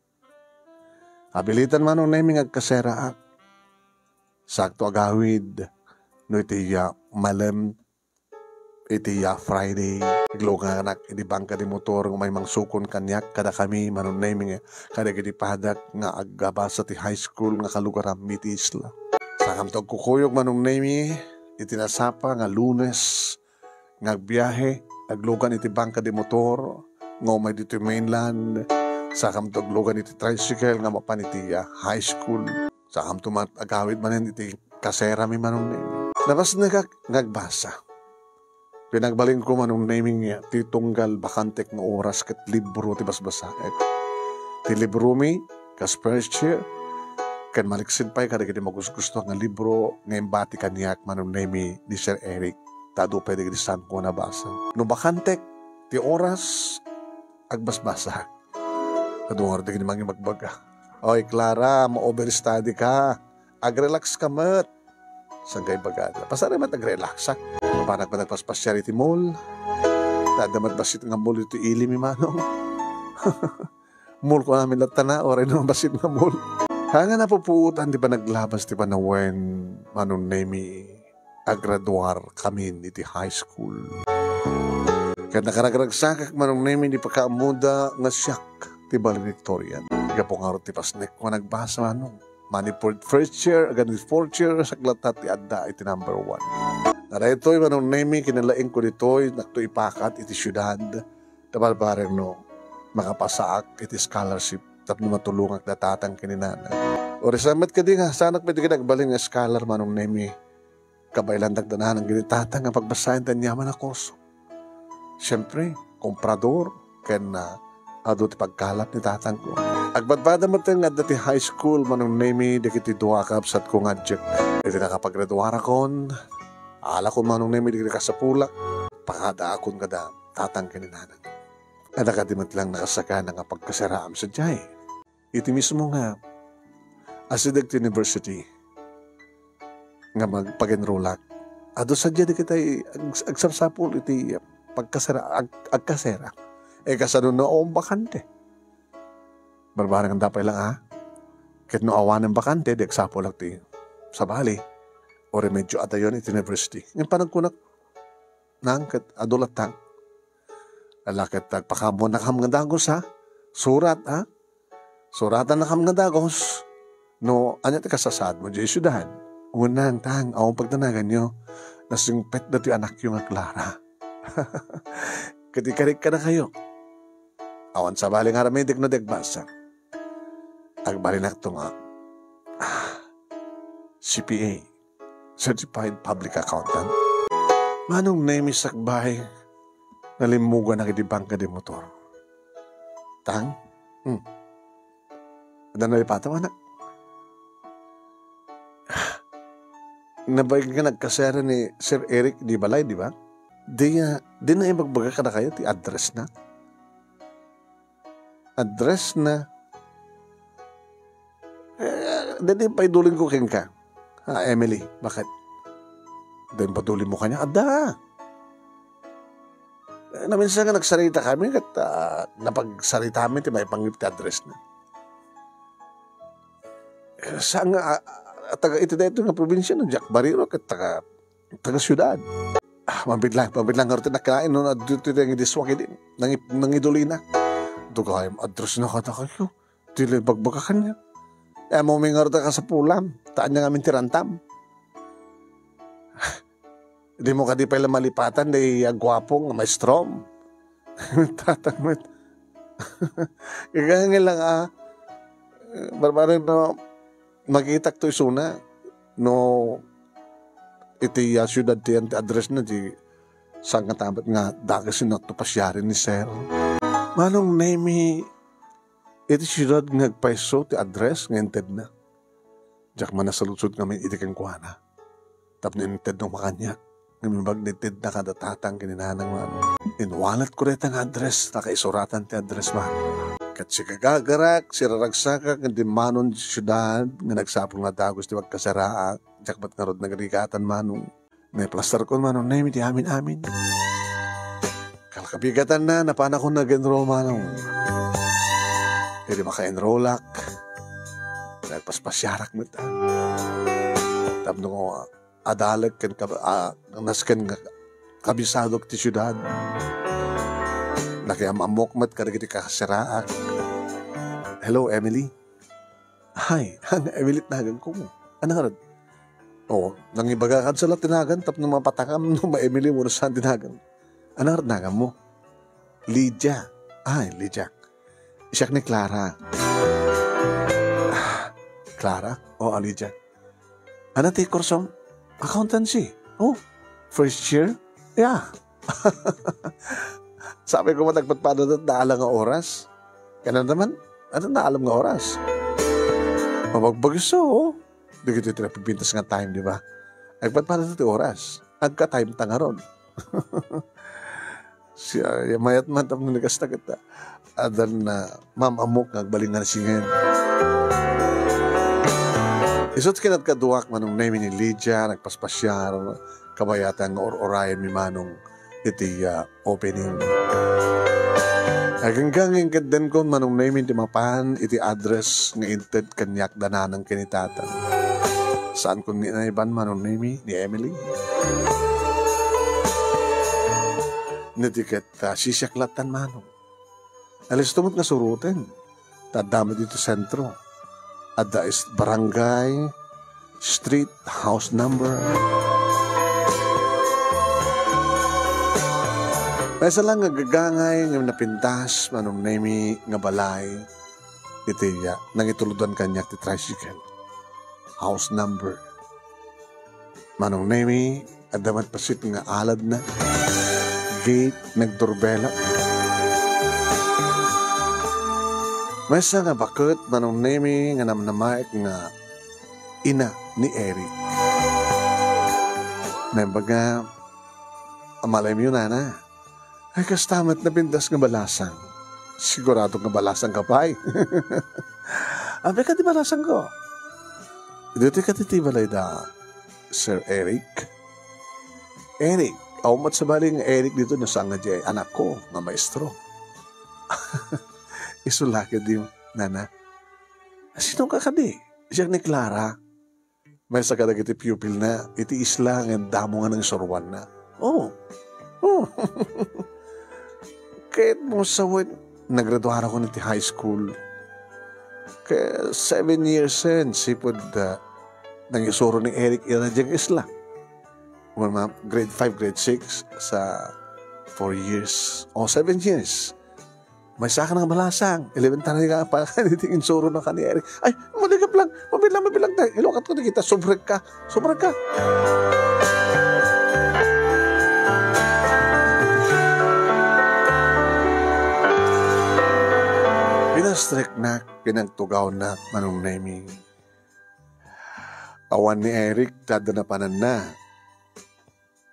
Abilitan, Manong Nemi, nga agkaseraak. Sakto agawid no iti, ah, malem, iti, ah, Friday, igluganak iti bangka di motor nga umay mangsukon kaniak kadakami, Manong Nemi, nga kadagiti padak nga agbabasa ti high school nga kalugarammi iti isla. Sakamto agkukuyog, Manong Nemi, iti nasapa nga Lunes, nga agbiahe, aglugan iti bangka di motor nga umay ditoy mainland. Sakamto aglugan iti tricycle nga mapan iti, ah, high school. Sakamto man agawid manen iti kaserami, Manong Nemi. Napasnekak nga agbasa. Pinagbalinko, Manong Nemi, nga ti tunggal bakantek nga oras ket libro ti basbasaek. Ti libromi, kas first year, ken maliksid pay kadagiti magusgusto nga libro nga imbati kaniak, Manong Nemi, ni Sir Eric, ta adu pay dagiti saanko a nabasa. No bakantek ti oras, agbasbasaak. Adu ngarud dagiti mangibagbaga, "Oy, Clara, ma-overstudy ka. Agrelax ka met." Saan nga ibagada? Pasari met agrelaxak. Mapanak met agpaspasiar iti mall. Ta adda met bassit nga mall iti Ilim, Manong. Mall ko amin latta na, uray no bassit nga mall. Haan nga napupuotan ti panaglabas ti panawen, Manong Nemi, agraduar kamin iti high school. Ket nakaragragsakak, Manong Nemi, di pakaammoda nga siak ti valedictorian. Gapu ngarud ti pasnekko a nagbasa, Manong. Mani fourth, first year, agani fourth year, siak latta ti adda iti number one. Daytoy, Manong Nemi, kinalaingko ditoy, nakto ipakat iti siudad. Ta barbareng no makapasaak iti scholarship tapno matulongak da tatang ken ni nanang. Uray saan met kadi nga saanak met iti nagbalin nga scholar, Manong Nemi. Kabaelandak da nanang ken ni tatang nga pagbasaen ti aniaman a kurso. Siempre, komprador ken, ah, adu ti pagkalap ni tatangko. Agbadbada met nga adda ti high school, Manong Nemi, dagiti dua a kabsatko nga adiak. Iti nakapagraduarakon, alakon, Manong Nemi, dagiti kasapulak. Pakadaakon kada tatang ken ni nanang. Adda kadi met lang nakasakana nga pagkaseraam sadiay. Iti mismo nga asideg ti university nga magpag-enrollak, adu sadiay dagiti ag-, agsapsapul iti pagkasera-, ag-, agkasera. E, kasano no awan bakante? Barbareng adda pay lang, a? Ket no awanen bakante, di agsapulak ti sabali o remedyo a dayon iti university. Ngem panagkunak, nang ket adu latta. Ala ket agpakaammonakam nga dagus, a? Surat, a? Suratannakam nga dagus no ania ti kasasaadmo diay siudad. Wen nang, tang, awan pagdanaganyo. Nasingpet datoy anakyo nga Clara. Ket ikarik kadakayo. Awan sabali nga aramidek no di agbasa. Agbalinakto nga, ah, C P A. certified public accountant. Manong Nemi sakbay, nalimmuganak iti bangka di motor. Tang? Hmm. Adda nalipatam, anak? Nabain nga nagkasera ni Sir Eric di balay, di ba? Di, ah, di na ibagbaga kadakayo ti address na. Address na. Eh, dadi paidulinko kenka. Ah, Emily, bakit? Dadi paidulinmo kaniak? Adda. Eh, naminsan nga nagsarita kami, ket, ah, napagsarita mi ti maipanggep ti address na. Eh, saan nga, ah, ah, taga iti daytoy nga probinsia, no? Diak bariro, ket taga, taga siudad. Ah, mabiit lang, mabiit lang, ngarud ti nakkilain, no? Adda ti nangidiswak idi, nangi-, nangidulina. Dugayam address na kadakayo. Ti la ibagbaga kaniak. Ammom ngarud a kasapulam, ta ania ngamin ti rantam. Dimo kadi pay la malipatan, day a guapo nga maestrom. Tatang met. Igangel lang, ah. Barbaro no, makitak to isuna. No, iti, ah, siudad ti, ti address na, di saan nga tamet nga dages innak to pasiaren ni Sir. Manong Nemi, iti siudad nga agpayso ti address nga intedna. Diak man nasaludsod ngamin idi kenkuana. Tapno intedna kaniak, ngem imbag nga intedna kada tatang ken ni nanang Manong. Inwalatko dayta nga address, nakaisuratan ti address Manong. Ket sigagagarak, siraragsakak, ken dimmanon ti siudad, nga nagsapul nga dagus ti pagkaseraak, diak met ngarud nagrigatan Manong. Naiplastarkon Manong Nemi ti amin-amin. Kalkabigatanna, napanakon nag-enroll Manong. Idi maka-enrollak, nagpaspasiarak met. Tapno adalek ken kab-, ah, nasken nga kabisadok ti siudad. Nakiam-ammok met kadagiti kaseraak. "Hello, Emily." "Hi, Emily ti naganko." "Ania ngarud?" "Oh, nangibaga kad sa la ti nagan tapno mapatangam no ma-Emily wenno saan ti nagan." "Ania ngarud naganmo?" "Lydia." "Ay, Lydia. Siak ni Clara." "Ah, Clara? Oh, Lydia. Ania ti kursom?" "Accountancy." "Oh, first year?" "Yeah." Sabi ko, "Nagpadpadada ti naalam nga oras." "Kano naman? Ania ti naalam nga oras?" Mabagbagiso, oh. Dagiti ti napigbintas nga time, di ba? Nagpadpadada ti oras. Agka-time ta ngarud. Siya, ya mayat man tapno ni kasta ket, ah, addan na mam-ammok nga agbalin nga nasingen. Isu't kinadkaduak Manong Nemi ni Lydia, nagpaspasiar, kabayatan nga ur-urayen mi Manong iti, ah, opening. Agingga nga inkaddankon Manong Nemi ti mapan iti address nga inted kaniak da nanang ken ni tatang. Saankon nga inayban Manong Nemi ni Emily. Niti ket, ah, sisiak lattan Manong. Alisto met nga suroten. Ta adda met iti sentro. Adda is barangay, street, house number. Maysa lang nga gagangay nga napintas Manong Nemi nga balay iti, ah, nangituludan kaniak ti tricycle. House number. Manong Nemi, adda met pasit nga aladna. Gate, nagdurbela. Maysa nga baket, Manong Nemi, nga namnamaek nga ina ni Eric. Naimbag nga, "Amalayem, nana." Ay, kasta met napintas nga balasang. Sigurado nga balasang ka pay. Abi ka di balasang ko. Dito ka ti balay da, Sir Eric? Eric, awan met sabali nga Eric dito, no saan nga di anak ko, nga maestro. Isu la kadi, nana. Sino ka kadi? Siak ni Clara. Maysa kadagiti pupilna iti isla nga damo nga nangisuroanna. Oh. Oh. Ket mo sawen, naggraduarakon iti high school. Ket seven years sen, sipud, ah, nangisuro ni Eric ira diay isla. Wen, ma-, grade five, grade six sa four years. O, seven years. Maysa ka nga balasang, elementary ka pa, iti insurona kani Eric. Ay, Mabilang, mabilang, mabilang tayo. Ilokatko dagita, subrekka. Subrekka. Pinastreknak, pinagtugawnak, Manong Nemi. Awan ni Eric, ta adda napananna.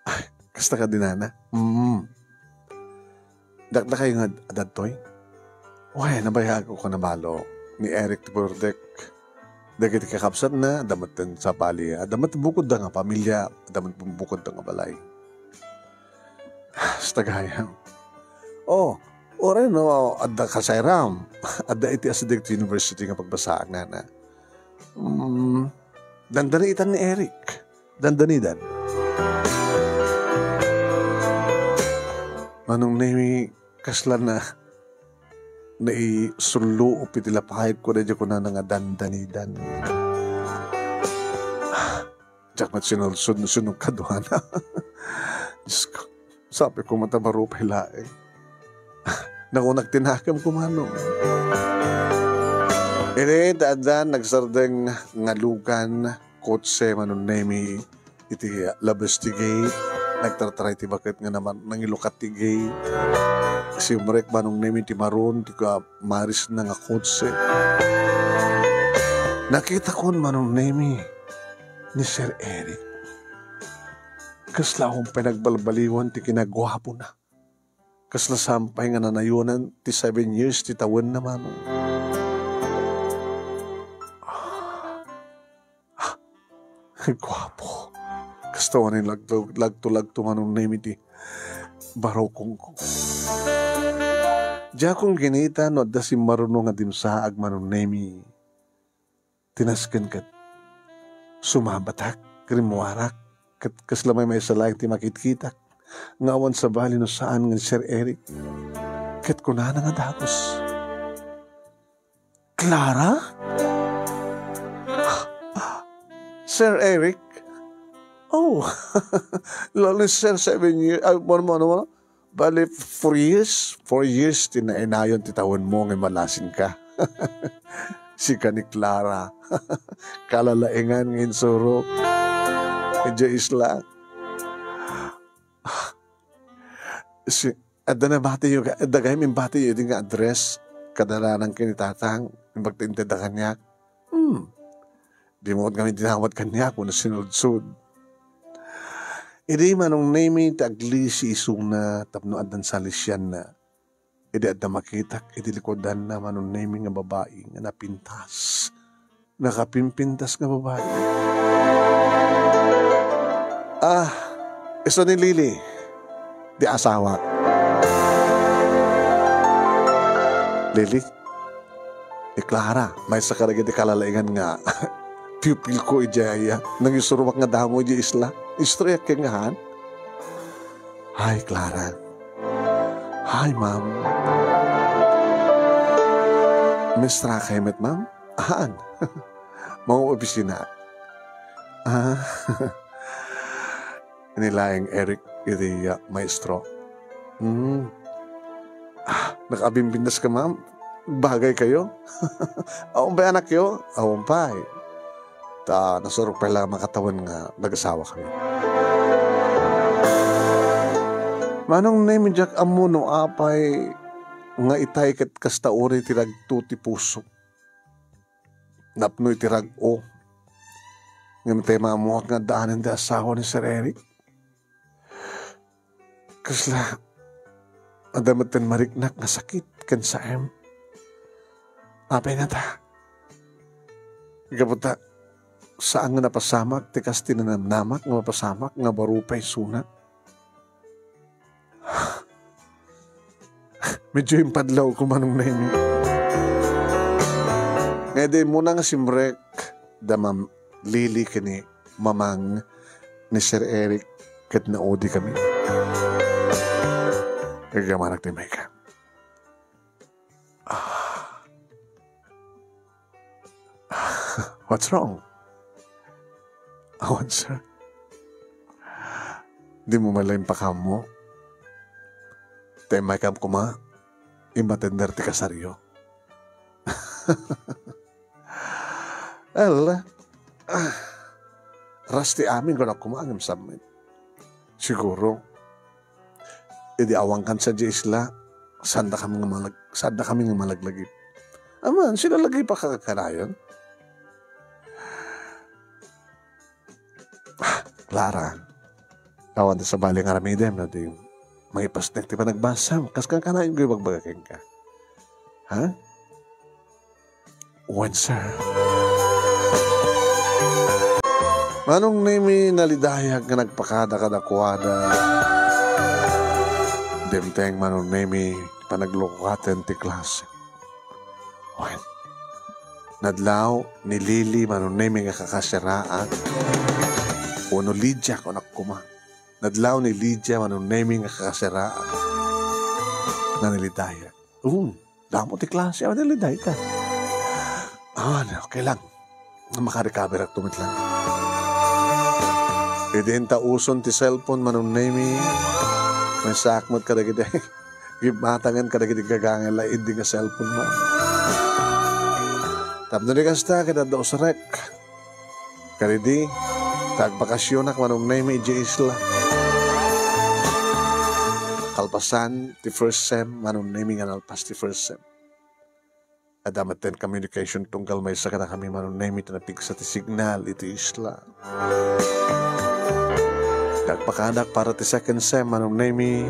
Ay, kasta ka dinana? Mm. Dakdakay nga ad-, adtoy? Way, nabayag ko na balo. Ni Eric ti purdek. Dagiti kakabsatna, adda met ti sabali. Adda met bukodda nga pamilya, adda met bukodda nga balay. Hasta gayam. Oh, uray no, adda kasayram. Adda iti asideg ti university nga pagbasaanna. Mm, dandanitan ni Eric. Dandanidan. Manong Nemi, kasla na, naisulluop iti lapayko daydiay kunana nga dandanidan. Diak met sinulsod no sino kaduana. Diyos ko, sabi ko, mata baro pay laeng. Nakunak ti nakemko, Manong. Idi ta addan nagsardeng nga lugan, kotse, Manong Nemi, iti labes ti gate, nagtartaray ti baket nga naman nangilukat ti gate. Simrek, Manong Nemi, ti maron, ti ka-, marisna nga kotse. Nakitakon, Manong Nemi, ni Sir Eric. Kasla awan pay nagbalbaliwan ti kinaguapona. Kasla saan pay nga nanayonan ti seven years ti tawenna, Manong. Ah, guapo. Kasta awan lagto, lagto, lagto, Manong Nemi, ti barukongko. Diakon kinita no adda simmaruno nga dimsaag, Manong Nemi. Tinasken ket sumabatak, rimmuarak, ket kasla maymaysa laeng ti makitkitak nga awan sabali no saan nga ni Sir Eric. Ket kunana nga dagus, "Clara? Sir Eric? Oh, lalo ni Sir seven years, ay, ano, ano, ano? Bali, four years, four years ti nainayon ti tawenmo nga malasinka." Sika ni Clara. Kalalaingan nga insurok idiay isla. Si, adda nabatiyo, adda gayam imbatiyo idi nga address, kada nanang ken ni Tatang, imbag ti intedda kaniak. Hmm. Di mo kami dinawat kaniak, wenno sinudsod. Idi Manong Nemi ti aglisi isuna tapno addan salisianna. Idi adda makitak iti likudanna, Manong Nemi, nga babai nga napintas. Nakapimpintas nga babai. Ah, isu ni Lily, di asawak. Lily, ni Clara, maysa kadagiti kalalaingan nga pupilko idiay, ah, nangisurumak nga damo idiay isla. Istoryak ken nga han. Hi, Clara. Hi, ma'am. Miss Rakay met, ma'am? Haan. Mga opisina. Ah. Ni laeng Eric iti, ah, maestro. Hmm. Ah, nakabimbindas ka, ma'am? Bagay kayo? Awan pay anakyo? Awan pay. Ta nasurok pay la makatawen nga nagasawa kami. Manong Nemi, diak ammo no apay nga itay ket kasta uray ti ragto ti puso. Napno iti rag-o. Ngem tay maammoak nga addaanen ti asawa ni Sir Eric. Kasla, adda metten mariknak nga sakit ken saem. Apay ngata? Gapu ta, saan nga napasamak ti kas ti nanamnamak nga mapasamak nga baro pay isuna. Medyo impadlaw ko, Manong Nemi. Nga idi immuna nga simrek da Ma'am Lily ken ni Mamang ni Sir Eric ket naudi kami. Agamanak ti Mika. Ah. What's wrong? Awan, sir. Di mo man lang impakammo. Tay maikam kuma, imatender ti kasaryo. Ala, ah, ras ti amin, kunak koma, ngem sammet. Siguro, idi awankan sadiay isla, sanda kami nga malag-, sanda kami nga malaglagip. Aman, sila lagi pa kakanayon. Ah, Clara, awan ta sabali nga aramidem, no, di mangipasnek ti panagbasam. Kas kankanayon ko ibagbaga kenka. Ha? Wen, sir. Manong Nemi, nalidayag nga nagpakada kadakuada. Dimteng Manong Nemi, panaglukaten ti klase. Wen, nadlaw ni Lily Manong Nemi nga kakasiraan. Wenno Lydia, kunak koma. Nadlaw ni Lydia Manong Nemi nga kakasiraan. Nanalidayag. Um, damo ti klase, awan nalidayag ka. Ah, okay lang. Makarecover ak tumit lang. Idi inta uson ti cellphone, Manong Nemi, may sakmot kadagiti gimmatangan kadagiti gagangay la idi nga cellphone mo. Tapno di kasta, ket adda usrek. Kadidi, ta agbakasionak Manong Nemi idiay isla. Kalpasan ti first sem, Manong Nemi nga nalpas ti first sem. Adda metten communication tunggal maysa kadakami Manong Nemi ta napigsa ti signal iti isla. Nagpakadak para ti second sem Manong Nemi.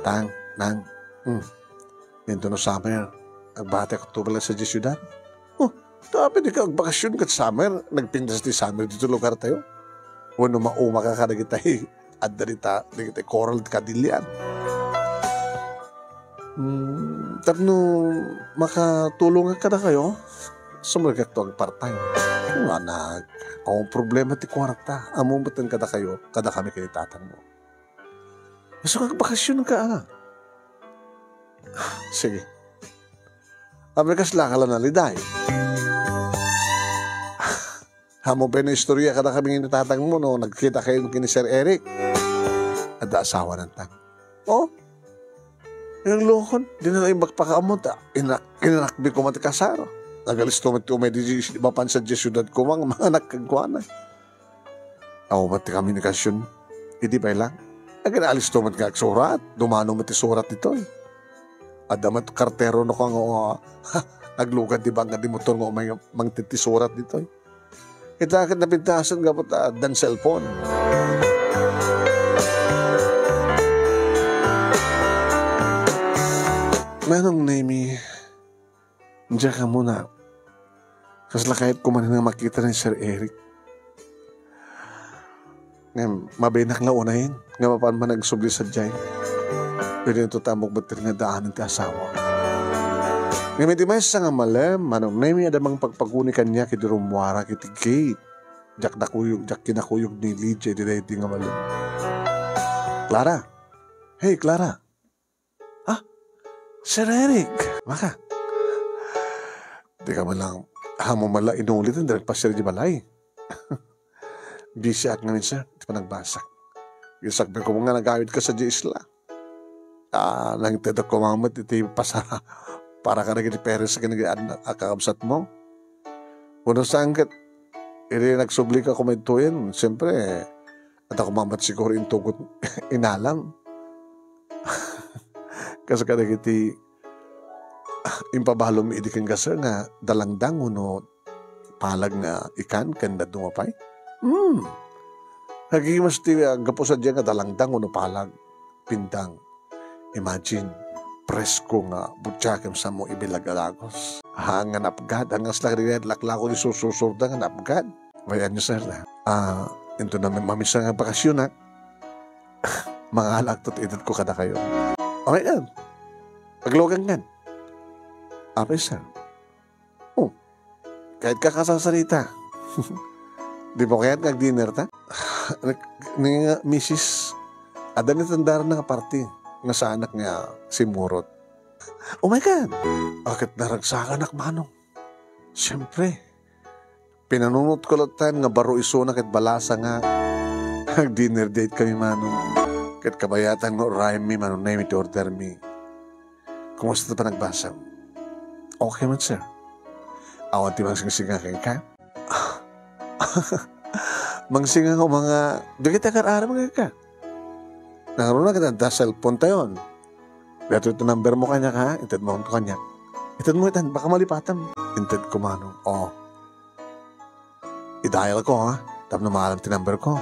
Tang, nang, hmm. Intono summer, agbati October lang sa siudad. Oh, tapno di ka agbakasyon ket summer, nagpintas ti summer dito lugar tayo. Wenno mauma ka kadagitay adda dita, dagiti coral kadilian. Hmm, tapno makatulongak kadakayo, sumrekak to ag part-time. Anak, awan problema ti kuarta. Ammom metten kadakayo, kadakami ken ni tatangmo. Isu nga agbakasyon ka, ah. Sige. Ammom kasla ka la naliday. Ammom pay no istorya kadakami ken ni tatangmo no nagkita kayo ken ni Sir Eric. Adda asawa nantang. Oh? Yung lukon, di na lang bakpakaammo ta. Inak-, inanakbi ko man ti kasar. Nagalisto man ti umay di, di mapan sa di syudad ko, mga, mga anak kagwana. Awan met ti komunikasyon. Idi pay lang. Aginalisto met nga agsurat. Dumano met ti surat ditoy. Adda met kartero no ka nga, ha, naglugad ti bangga di motor nga umay nga mangted ti surat ditoy. Ita ket napintasen gapu ta addan cellphone. Manong Nemi, diak ammo no kasla kayat ko manen nga makita ni Sir Eric. Ngem, mabinak nga unayen, nga mapan man agsubli sadiay. Pwede ito ta ammok met nga daanen ti asawa. Ngem iti maysa nga malem, Manong Nemi, adda mangpagpaguni kaniak idi rummuarak iti gate. Diak nakuyog, diak kinakuyog ni Lydia iti daydi nga malem. Clara! Hey, Clara! Ah, Sir Eric! Maka, di ka man lang, ammom man la inulit, hindi nagpasiar di balay. Busy ak ngamin, sir, ti panagbasak. Isakbay ko nga nagawid ka sa di isla. Ah, nangted ak koma met iti pasara para kadagiti parents ken dagiti anak a kakabsat mo. Wenno saan ket, idi nagsubli ka koma ditoyen, siyempre, adda koma met siguro intugot inalam. Kas kadagiti impabalom idi ken gasel nga dalangdang wenno palag nga ikan ken dadduma pay. Hmm. Nagimas ti, ah, gapu sadiay nga dalangdang wenno palag, pindang. Imagine, presko nga butiakem sammo ibillag a dagos. Ha, nga napgad, ang asla kadi laklako di sursursurda nga napgad. Bayan niyo, sir, ah, ah, into na mamisan nga bakasyon, ah. Mangalak to ti edad ko kadakayo. Okay, yan. Aglogan yan. Apay, sir. Oh, kayat ka kasasarita. Di ba kayat nga dinner ta? Ni nga, misis, adda ni tandara nga party nga saanak nga simurot. Oh my God! Akit naragsakanak, manong. Siyempre, pinanunot ko latta nga baro isuna ket balasa nga ag-dinner date kami, manong. Ket kabayatan nga urayem mi, manong, na iti order mi. Kumusta ti panagbasam? Okay man, sir. Awan ti mangsingsinga kenka? Mangsinga nga mga, dagiti agar-aram kenka. Nangruna ket adda cellphone tayon. Daytoy ti number mo kaniak, ha? Inted mo kaniak. Inted mo itan, baka malipatam. Inted ko, Manong. Oh. I-dial ko, ha? Tapno maalam ti number ko.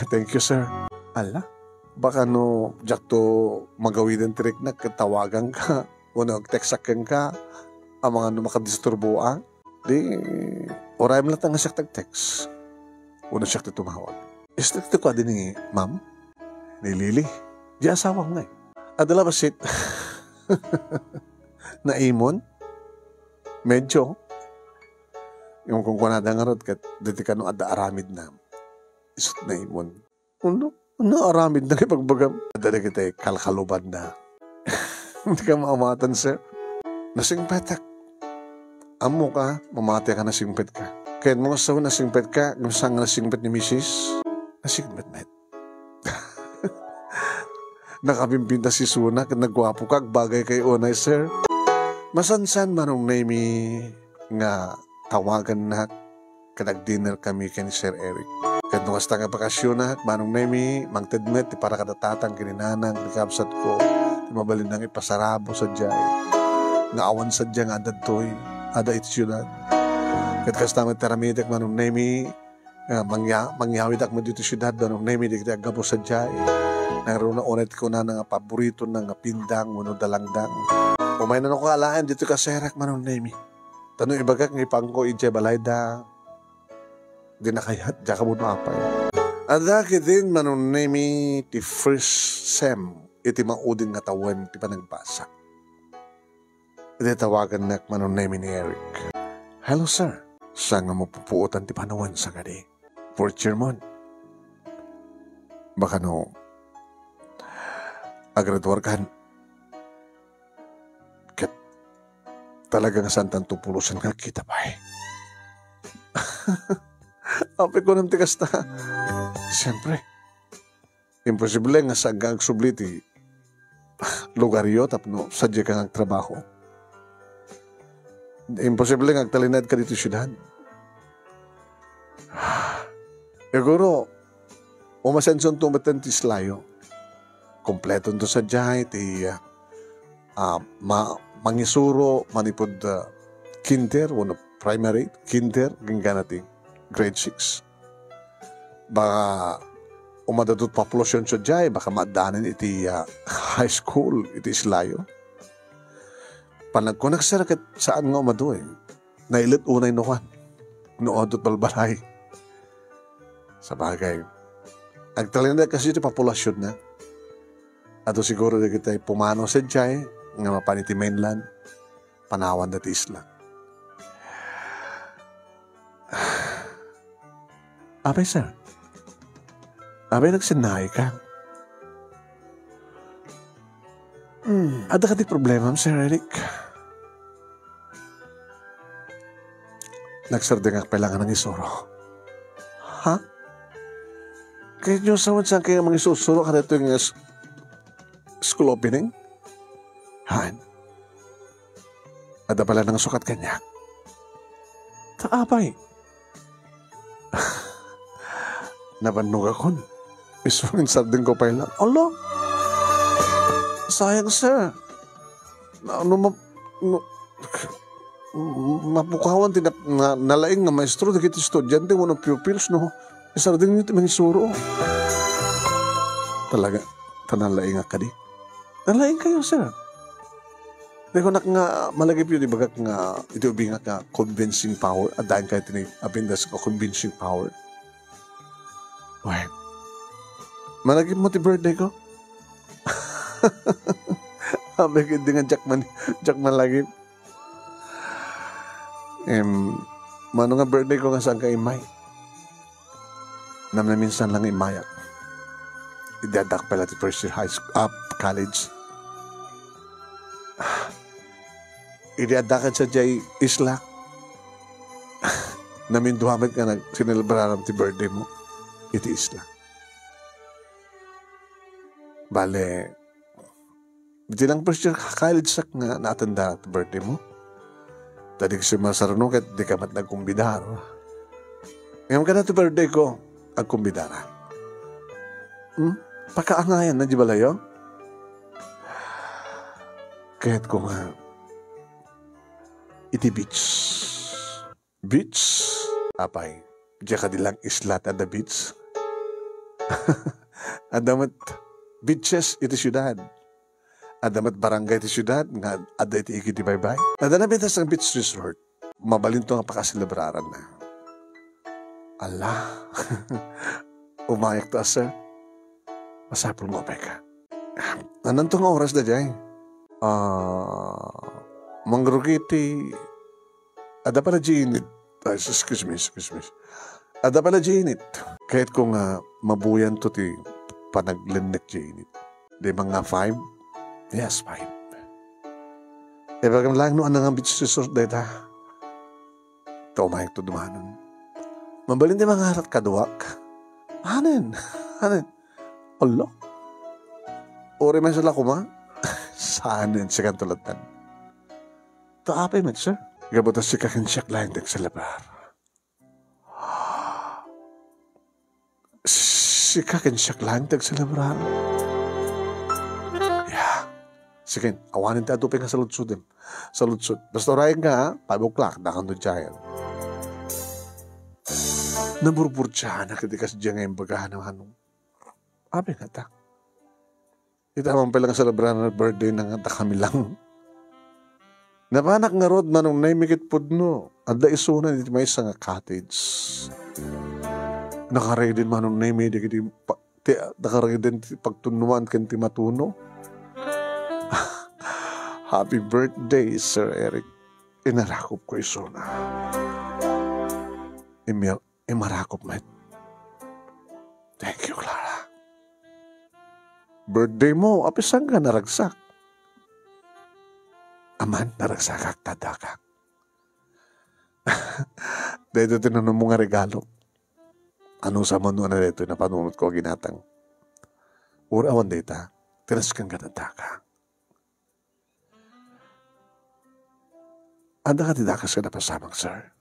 Thank you, sir. Ala, baka no, diakto magawiden ti riknak, ket tawaganka. Wenno agtekstak kenka, amangan no makadisturboak. Di, urayem latta nga siak ti agtext. Wenno siak ti tumawag. Istrikto kadi ni ma'am? Ni Lily? Di asawam ngay. Adda la bassit. Naimon? Medyo. Yung kunkunada ngarud ket dagiti kano adda aramidna. Isut' naimon. Ano? Ano aramidna nga ibagbagam? Adda dagiti kalkalubanna. Dika maamatan, sir. Nasingpetak. Ammoka, mamati ka, nasingpetka. Kayatmo nga sao nasingpetka, ngem saan nga nasingpet ni misis? Nasingpet met. Nakabimbinta si Suna, ket nagguapoka, agbagayka unay, sir. Masansan, Manong Nemy, nga tawagannak ket agdinner kami ken ni Sir Eric. Ket no kasta nga bakasionak, Manong Nemy, mangted met ti para kada tatang ken ni nanang ni kabsatko, ti mabalinna nga ipasarabo sadiay nga awan sadiay nga adda ditoy, adda iti siudad. Ket kasta met ti aramidek, Manong Nemy, nga mangya-, mangyawidak met ditoy siudad, Manong Nemy, dagiti aggapu sadiay. Nangruna unay ti kunana nga paboritona nga pindang wenno dalangdang. Umayna no alaen ditoy kaserak, Manong Nemy. Ta no ibagak nga ipanko idiay balayda, dina kayat, diak ammo no apay. Adda ketdin, Manong Nemy, ti first sem iti maudin nga tawen ti panagbasa. Idi tawagannak, Manong Nemy, ni Eric. Hello, sir. Saan nga mapupuotan ti panawen, sangadi? Fourth year mon. Baka no, agraduarkan. Ket talaga nga saantanto pulosen nga agkita pay. Apay, kunam ti kasta. Siyempre, imposible nga saanka agsubli ti lugaryo tapno sadiay ka nga agtrabaho. Imposible nga agtalinaed ka ditoy siudad. Siguro, umasensonto metten ti islayo. Kompletonto sadiay ti, ah, ah, ma-, mangisuro manipud, ah, kinder, wenno primary, kinder, inggana ti grade six. Baka umadu ti populasyon sadiay, baka maaddanen iti, ah, high school, iti islayo. Panagkunak, sir, ket saan nga umadu, eh. Nailet unay no kuan, no umadu ti balbalay. Sabagay, agtalinaed kasi ti populasionna. Adu siguro dagiti pumanaw sadiay nga mapan iti mainland, panawanda ti isla. Apay, sir? Apay, nagsennaay ka? Hmm, adda kadi problema, Sir Eric? Nagsardengak pay la nga nangisuro. Ha? Kayatyo sa saan kayo mangisuro kadaytoy nga s-, school opening? Han? Adda pay la nangsukat kaniak. Ta apay? Nabannogakon. Isu nga insardengko pay la. Ala! Sayang, sir. Na, no, ma-, no, mapukawan ti na-, na-, nalaing nga maestro dagiti estudiante wenno pupils, no? Isardengyo ti mangisuro. Talaga, ta nalaingak kadi. Nalaing kayo, sir. Di ko nak nga malagipyo, di bagak nga iti ubingak nga convincing power. Addaen kayo tini apindas ko convincing power. Uy, malagip mo ti birthday ko? Abay, hindi nga Jackman, Jackman lagi. Em, mano nga birthday ko nga saan ka imay? Namnaminsan lang imayak. Idi addak pala ti first year high school, ah, college. Idi addak sa jay isla. Namindua met nga nagsinelebraram ti birthday mo iti isla. Bale, iti lang first year college sak nga naatenda ti birthday mo. Ta dika simasaruno ket dika met nagkumbidar. Ngem kada ti birthday ko, agkumbidara. Hmm? Pakaangayan na di balayo? Kayat ko nga iti beach. Beach? Apay, diak kadi lang isla ti adda beach. Adda met beaches iti siudad. Adda met barangay ti siudad nga adda iti igid ti baybay. Adda nabitas nga beach resort. Mabalinto nga pakaselebraran na. Ala. Umayakto a, sir. Masapul nga umayka. Ananto nga oras daydiay? Ah, mangrugi ti, adda pala di init. Ay, excuse me, excuse me. Adda pala di init. Kayat ko nga mabuyanto ti panaglennek di init. Di ba nga five? Yes, five. Ibagam lang no, anang beach resort dayta. Ta umayakto dumanon. Mabalin ti mangarat kaduak. Anen? Anen? Ala? Uri may sala kuma? Saan yun? Sikan tulatan. Ta apay met, sir? Gapu ta sika ken siak laeng ti agselebrar. Sika ken siak laeng ti agselebrar. Ya. Sige, awanen ti adu pay nga saludsodem. Saludsod. Basta uray nga, five o'clock, dakam no giant. Naburburtianak iti kasdiay nga imbagana, Manong. Apay ngata. Ita man pay lang selebrana birthday na nga kami lang. Napanak ngarud, Manong Nemy, ket pudno. Adda isuna iti maysa nga cottage. Nakaredin, Manong Nemy, dagiti pa-, ti, nakaredin ti pagtunnuan ken ti matuno. "Happy birthday, Sir Eric." Inarakop ko isuna. Imya-, Imarakop met. "Thank you, Clara." "Birthday mo, apisan nga naragsak?" "Aman, naragsakak, tadakak." "Daytoy ti nanunmo nga regalo." Anusam no ania daytoy napanunot ko a ginatang. Ura awan dayta, tinasken nga tadakak. Adda kadi dakes nga napasamak, sir?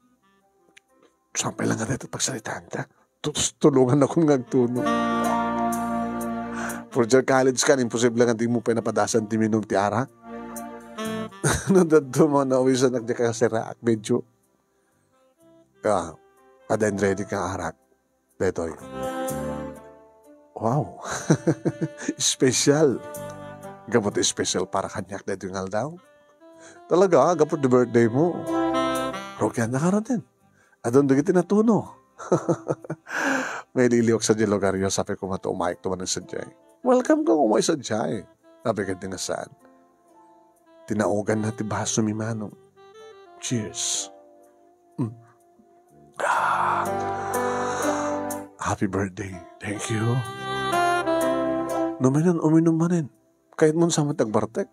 Saan pay lang nga dayta pagsaritaanta? Tus-, tulongan ako nga agtuno. Fourth year college ka, imposible nga di mo pay napadasan ti minum ti arak. No dadto mo, nawisan ak di kasiraak, medyo. Ah, adda ready ka arak. Daytoy. Wow. Special. Gapu ti special para kaniak daytoy nga aldaw. Talaga, gapu ti birthday mo. Rugian na ka rin. Adun dagiti natuno. Maililiwak sadiay lugaryo, sabi ko nga to, umayek to man sadiay. Welcome ka, umay sadiay. Sabi ka di nga saan. Tinaogan na ti baso mi, Manong. Cheers. Mm. Ah. Happy birthday. Thank you. No, manen, uminum manen. Kayat mo sa agbartek.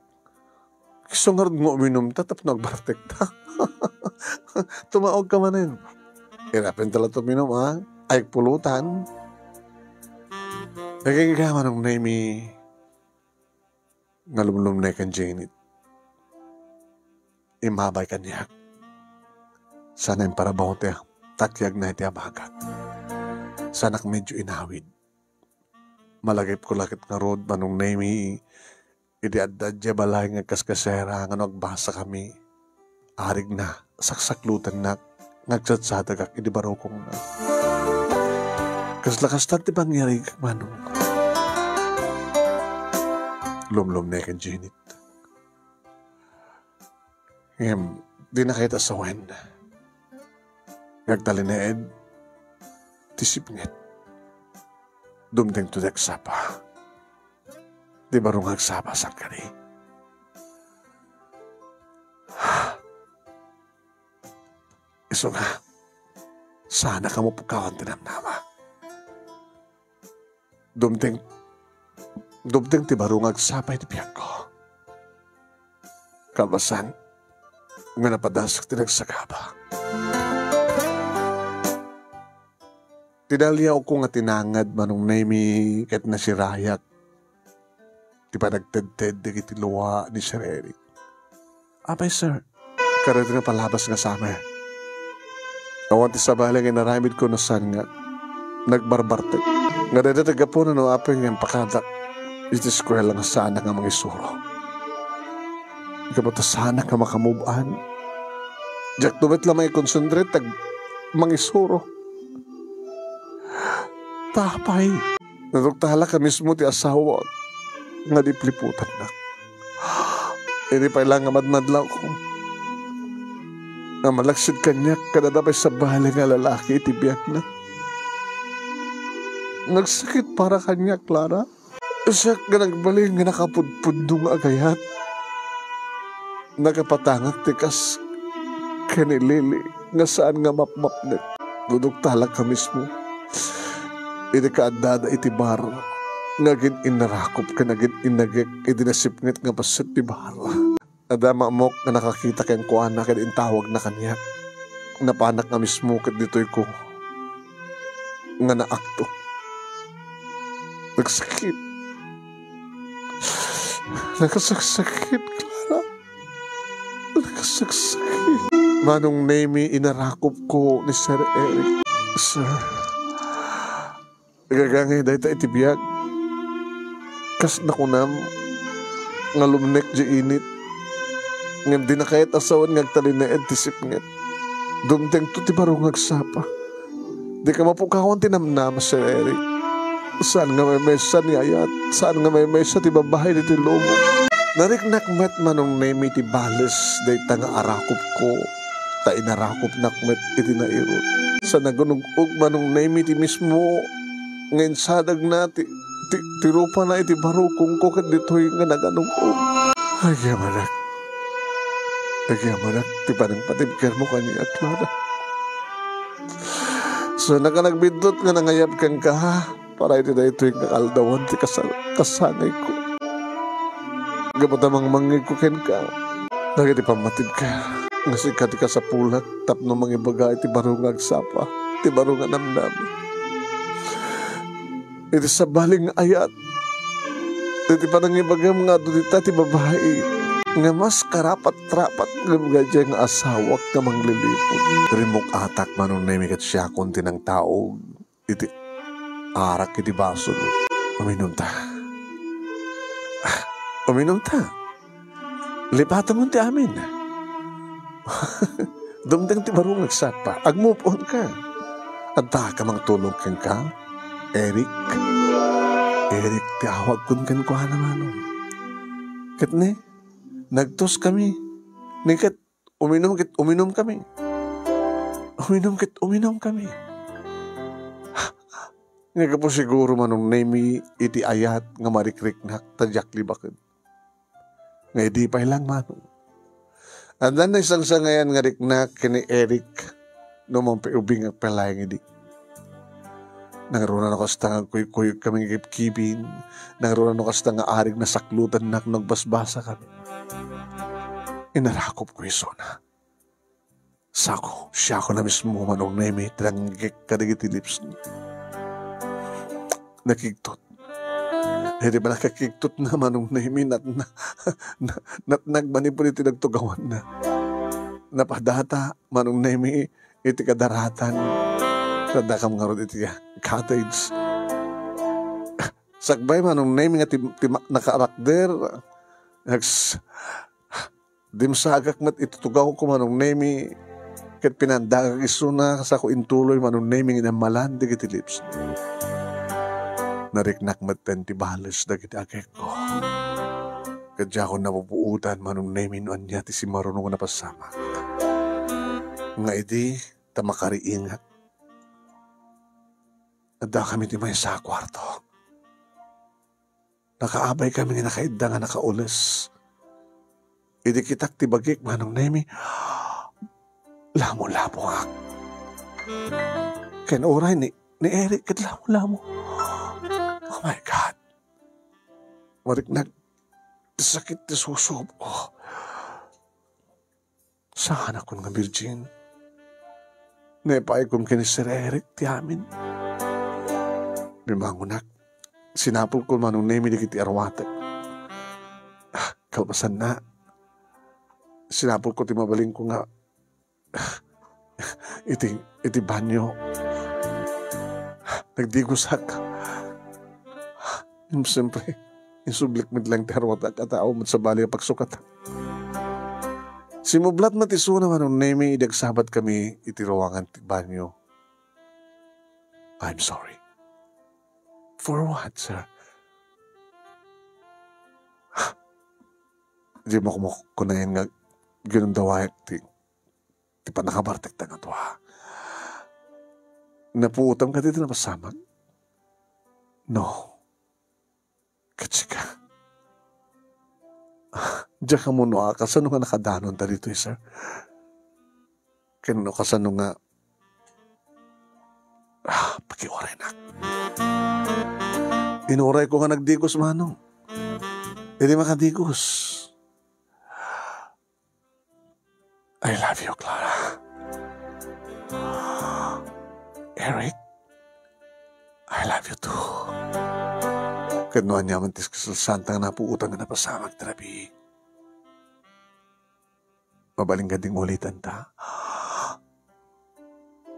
Isu ngarud nga uminum ta, tapno agbartek ta. Tumaog ka manen. Irapen tala to minum, ah. Ay, pulutan. Naging ka, Manong Nemy. Nga lumlumneken diay init. Immabay kaniak. Sana imparabaw ti takyag na iti abagak. Sanak medyo inawid. Malagipko la ket ngarud, Manong Nemy, iti adda diay balay nga kaskasera nga no agbasa kami. Arigna, saksaklutannak, nga agsadsadagak idi barukongna. Kasla kasta ti pangyarigak, Manong. Lumlumneken diay init. Ngem, di na kayat a sawen. Nga agtalinaed ti sipnget. Dumteng to ti agsapa. Ti baro nga agsapa, saan kadi? Isu nga, sana kamo pukawan ti namnama. Dumteng, dumteng ti baro nga agsapa iti biagko. Kalpasan, nga napadasak ti nagsagaba. Tinaliawko nga tinangad, Manong Nemy, ket nasirayak ti panagtedted dagiti lua ni Sir Eric. Apay, sir? Kadagiti napalabas nga summer. Awan ti sabali nga inaramidko no saan nga nagbarbartek. Nga dayta ti gapuna no apay nga impakadak iti eskuela nga saanak nga mangisuro. Gapu ta saanak nga maka-move on. Diakto met la maikonsentrate ta ag-, mangisuro. Ta apay, naduktalak a mismo ti asawak nga lipliputannak. Idi pay la nga madmadlawko nga malaksid kaniak, kadada pay sabali nga lalaki iti biagna. Nagsakit para kaniak, Clara. Siak nga nagbalin nga nakapudpudno nga agayat. Nakapatangak ti kas ken ni Lily nga saan nga mapmapnek. Duduktalak a mismo idi kaaddada iti bar nga agin-innarakop ken agin-innagek idi nasipnget nga bassit ti bar. Adda maammok nga nakakita kenkuana ken intawagna kaniak. Napanak a mismo ket ditoyko nga naakto. Nagsakit. Nakasaksakit, Clara. Nakasaksakit. Manong Nemy, inarakopko ni Sir Eric. Sir, agagangay dayta iti biag. Kas nakunam nga lumnek diay init, ngem dina kayat a sawen nga agtalinaed ti sipnget. Dumtengto ti baro nga agsapa. Dika mapukawan ti namnama, Sir Eric. Saan nga maymaysa ni ayat, saan nga maymaysa ti babai ditoy lubong. Nariknak met, Manong Nemy, ti bales dayta nga arakopko, ta inarakopnak met iti nairut. Sa nagunug-og, Manong Nemy, ti mismo nga insadagna ti, ti, ti rupana iti barukongko ket ditoy nga naganug-og. Agyamanak. Agyamanak ti panangpatibkermo kaniak, Clara. Sa naka nagbiddut nga nangayab kenka, para iti daytoy nga aldawan ti kasa-, kasangayko. Gapu ta mangmangngegko kenka dagiti pammatibker nga sika ti kasapulan tapno mangibaga iti baro nga agsapa, ti baro nga namnama. Iti sabali nga ayat, iti panangibagam nga adu dita ti babai nga mas karapat-rapat nga ibaga daydiay nga asawak nga mangliliput. Rimmuk-atak, Manong Nemy, ket siakon ti nangtaog iti arak iti basol. Uminumta. Ah, uminumta. Lipatemon ti amin. Dumteng ti baro nga agsapa. Ag-move on ka. Adda ka mangtulong kenka, Eric. Eric ti awagkon kenkuana, Manong. Ket ne, nagtoskami. Ne ket uminum ket uminumkami. Uminum ket uminumkami. Nga gapu siguro, Manong Nemy, iti ayat nga marikriknak ta diak libaken. Nga idi pay lang, Manong, adda naisangsangayan nga riknak ken ni Eric no mangpaubingak pay laeng idi. Nangruna no kasta nga agkuykuyogkami nga kibkibin, nangruna no kasta nga arig nasaklotennak no agbasbasakami. Inarakopko isuna. Sako, siakon a mismo, Manong Nemy, ti nangngegek kadagiti lips. Nakigtot. Iti panakakigtotna, Manong Nemy, natna-, na-, natnag manipud iti nagtugawanna. Napadata, Manong Nemy, iti kadaratan. Kaddakam ngarud iti cottage. Sakbay, Manong Nemy, nga ti-, ti-, nakaarakder. Nags-, dimsagak met iti tugawko, Manong Nemy, ket pinandagak isuna, sako intuloy, Manong Nemy, nga inammalan dagiti lips. Nariknak metten ti bales dagiti agekko. Ket diakon napupuotan, Manong Nemy, no ania ti simmaruno nga napasamak. Nga idi ta makariingak, addakami ti maysa a kuarto. Nakaabaykami nga nakaidda nga nakaules. Idi kitak ti bagik, Manong Nemy, lamo-lamoak. Ken uray ni, ni Eric ket lamo-lamo. Oh my God. Mariknak ti sakit ti susubko. Saanakon nga virgin. Naipaikom ken ni Sir Eric ti amin. Bimangonak. Sinapulko, Manong Nemy, dagiti arwatek. Ah, kalpasanna, sinapulko ti mabalinko nga iti, iti banyo. Nagdigosak. Ngem siyempre, insublik met laeng ti arwatak a tao met sabali a pagsukatak. Simublat met isuna, Manong Nemi, idi agsabat kami iti ruangan ti banyo. "I'm sorry." "For what, sir?" Di mo kuno kunaen nga ginundawaek ti, ti pannakabartekta nga dua. Napuotam kadi ti napasamak? No. Ket sika? Diak ammo no kasano nga nakadanonta ditoy, sir. Ken no kasano nga, ah, pakiuraynak. Inurayko nga nagdigos, Manong. Idi makadigos. "I love you, Clara." "Eric, I love you too." Ket no ania man ti kasalsanta nga napuotan nga napasamak ti rabii, mabalin kadin ulitanta?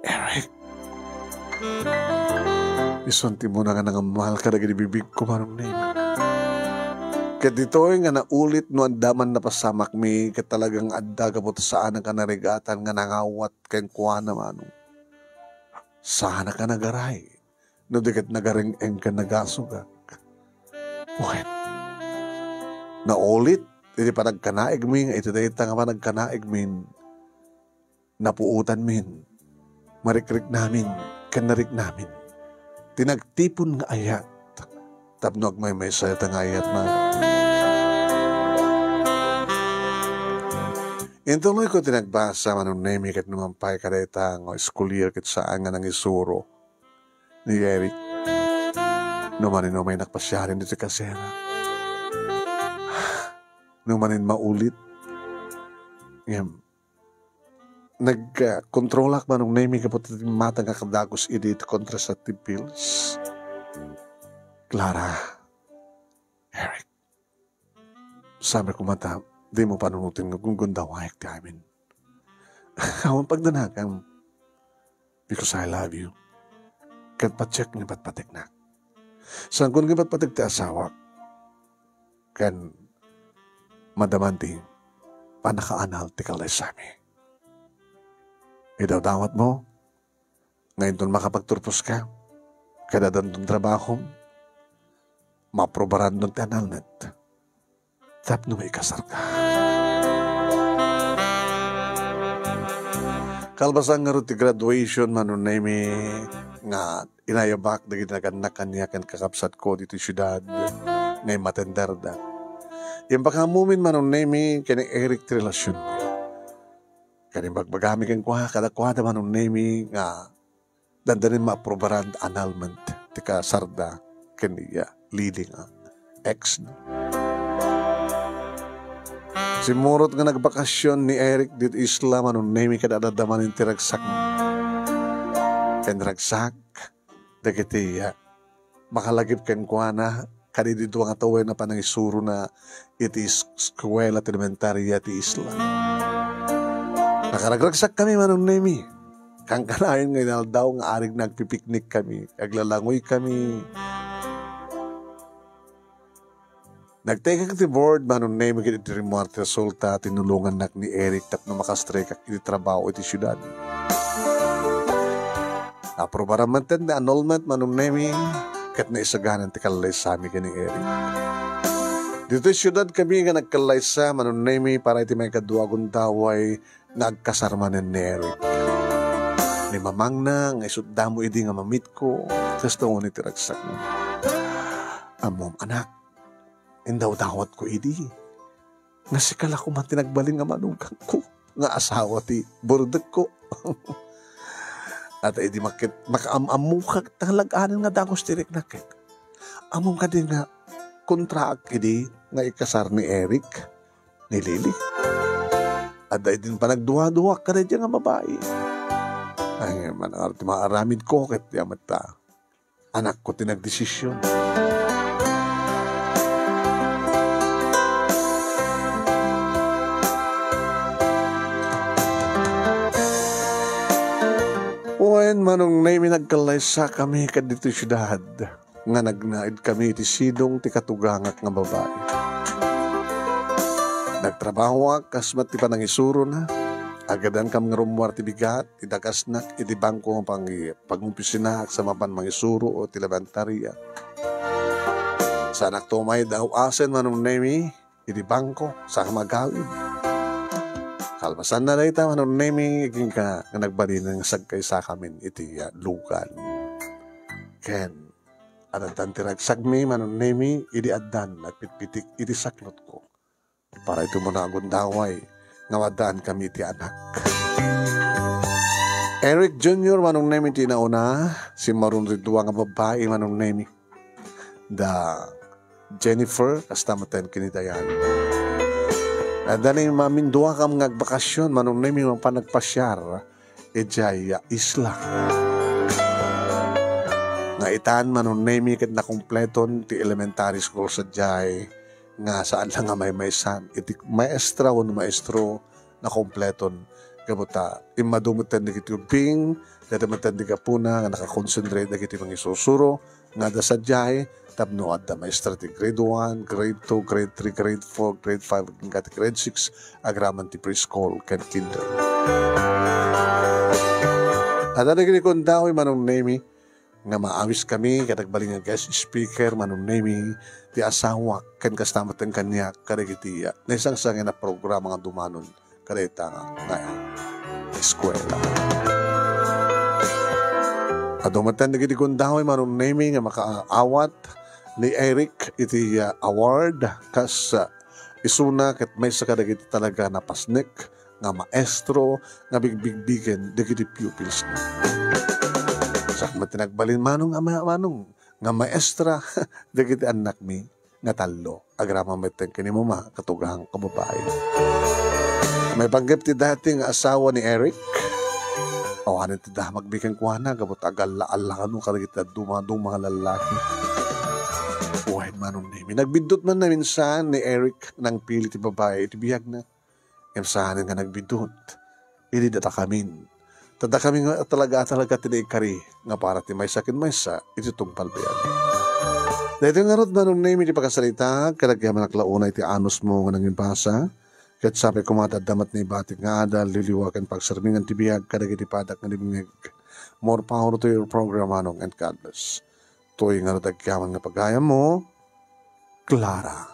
Eric. Isun ti immuna nga nangammal kadagiti bibigko, Manong Nemi. Ket ditoy nga naulit no adda man napasamakmi, ket talagang adda gapu ta saanak a narigatan nga nangawat kenkuana, Manong. Saanak a nagaray, no di ket nagareng-eng ken nagasugak. Wen, naulit iti panagkanaigmi nga iti dayta nga panagkanaigmin, napuotanmin, marikriknamin, ken nariknamin ti nagtipon nga ayat tapno agmaymaysa dayta nga ayat, Manong. Intuloyko ti nagbasa, Manong Nemi, ket numan pay kadayta nga school year ket saan nga nangisuro ni Eric. No manin umay nakpasiaren ditoy kasera. No manin maulit. Ngem, nagkontrolak, Manong Nemi, gapu ti timmata nga kadagus idi ti contraceptive pills. Clara, Eric, sabi ko mata, di mo panunoten nga gunggundawaek ti amin. Awan pagdanagam. Because I love you. Ket patiek nga patpateknak. Saankon nga patpatek ti asawak. Ken madaman ti pannakaanal ti kallaysami. Idawdawat mo nga inton makapagturpos ka, ket addanton trabahom, maaprubaranton ti annulment tapno maikasarka. Kalpasan ngarud ti graduation, Manong Nemi, nga inayabak dagiti nagannak kaniak ken kakabsatko ditoy siudad nga immatenderda. Impakaammomin, Manong Nemi, ken ni Eric ti relasionmi. Ken imbagbagami kenkuana, kadakuada, Manong Nemi, nga dandanin maaprubaran annulment ti kasarda ken ni Lily nga ex na. Simmurot nga nagbakasyon ni Eric ditoy isla, Manong Nemi, ket adda manen ti ragsak. Ken ragsak dagiti, ah, makalagip kenkuana kadagiti dua nga tawen a panangisurona iti es-, eskuela ti elementaria ti isla. Nakaragragsakkami, Manong Nemi. Kankanayon nga inaldaw nga arig nagpipiknikkami, aglalangoykami. Nagtekak ti board, Manong Nemi, ket idi rimmuar ti resulta, tinulongannak ni Eric tapno makastrekak iti trabaho iti siudad. Naaprubaran manen ti annulment, Manong Nemi, ket naisaganan ti kallaysami ken ni Eric. Ditoy siudad kami nga nagkallaysa, Manong Nemi, para iti maikadua a gundaway nga agkasar manen ni Eric. Limamangna nga isut' damo idi nga mamitko, kasta unay ti ragsakmo. Ammom, anak, indawdawatko idi nga sika la koma ti nagbalin nga manugangko nga asawa ti burdekko. At idi makit-, makaam-ammokak, talaga anen nga dagus ti riknak. Ammom kadi nga kontraak idi nga ikasar ni Eric ni Lily? Adda idin panagduaduak kadaydiay nga babai. Ay, man, ti maaramidko ket di ametta. Anakko ti nagdesisyon. Manong Nemi, nagkallaysakami kaditoy siudad nga nagnaedkami iti sidong ti katugangak nga babai. Nagtrabahoak kas met ti panangisurona. Agadankam nga rummuar ti bigat, idakasnak iti bangko nga pangi-, pangopisinaak sa mapan mangisuro o ti labantaria. Saanakto met daw asen, Manong Nemi, iti bangko, saan nga agawid. Kalpasanna dayta, Manong Nemi, agingga nga nagbalin nga sagkaysakamin iti, ah, lugan. Ken, addan ti ragsakmi, Manong Nemi, idi addan nagpitpitik iti saklotko. Para iti umuna a gundaway nga maddaankami iti anak. Eric Junior, Manong Nemi, ti nauna, simmaruno ti dua nga babbai, Manong Nemi. Da Jennifer, kasta met ken ni Diane. Adda ni maminduakam nga agbakasyon, Manong Nemi, mapan nagpasiar idiay isla. Nga itan, Manong Nemi, ket nakumpleton ti elementary school sadiay nga saan la nga maymaysan iti maestra wenno maestro, nakumpleton. Gapu ta immadu metten dagiti ubbing, dayta metten ti gapuna nga nakakonsentrate dagiti mangisusuro nga adda sadiay tapno adda maestra ti grade one, grade two, grade three, grade four, grade five, agingga ti grade six, agraman ti preschool ken kinder. Adda dagiti gundaway, Manong Nemi, nga maawiskami ket agbalin nga guest speaker, Manong Nemi, ti asawak, ken kasta met kaniak kadagiti, ah, naisangsangen a programa nga dumanon kadayta nga, nga eskuela. Adu metten dagiti gundaway, Manong Nemi, nga makaawat ni Eric iti, ah, award kas, ah, isuna ket maysa kadagiti talaga napasnek nga maestro nga bigbigbigen dagiti pupilsna. Siak met ti nagbalin, Manong, a ma-, Manong, nga maestra dagiti annakmi nga tallo. Agraman metten ken ni mama, katugangko a babai. Maipanggep ti dati nga asawa ni Eric. Awanen ti damagmi kenkuana, gapu ta agalla-alla kano kadagiti dadduma-duma nga lallaki. Wen, Manong Nemi, nagbiddut man naminsan ni Eric, nangpili ti babai iti biagna. Ngem saanen nga nagbiddut idi datakamin. Ta dakami nga talaga-talaga ti naikari nga para ti maysa ken maysa iti tungpal biag. Daytoy ngarud, Manong Nemi, ti pakasaritak, ket agyamanak la unay ti anusmo nga nangimbasa, ket sapay koma ta adda met naibatik nga adal, liwliwa ken pagsermingan ti biag kadagiti padak nga dimngeg. More power to your program, Manong, and God bless. Toy ngarud agyaman nga pagayammo, Clara.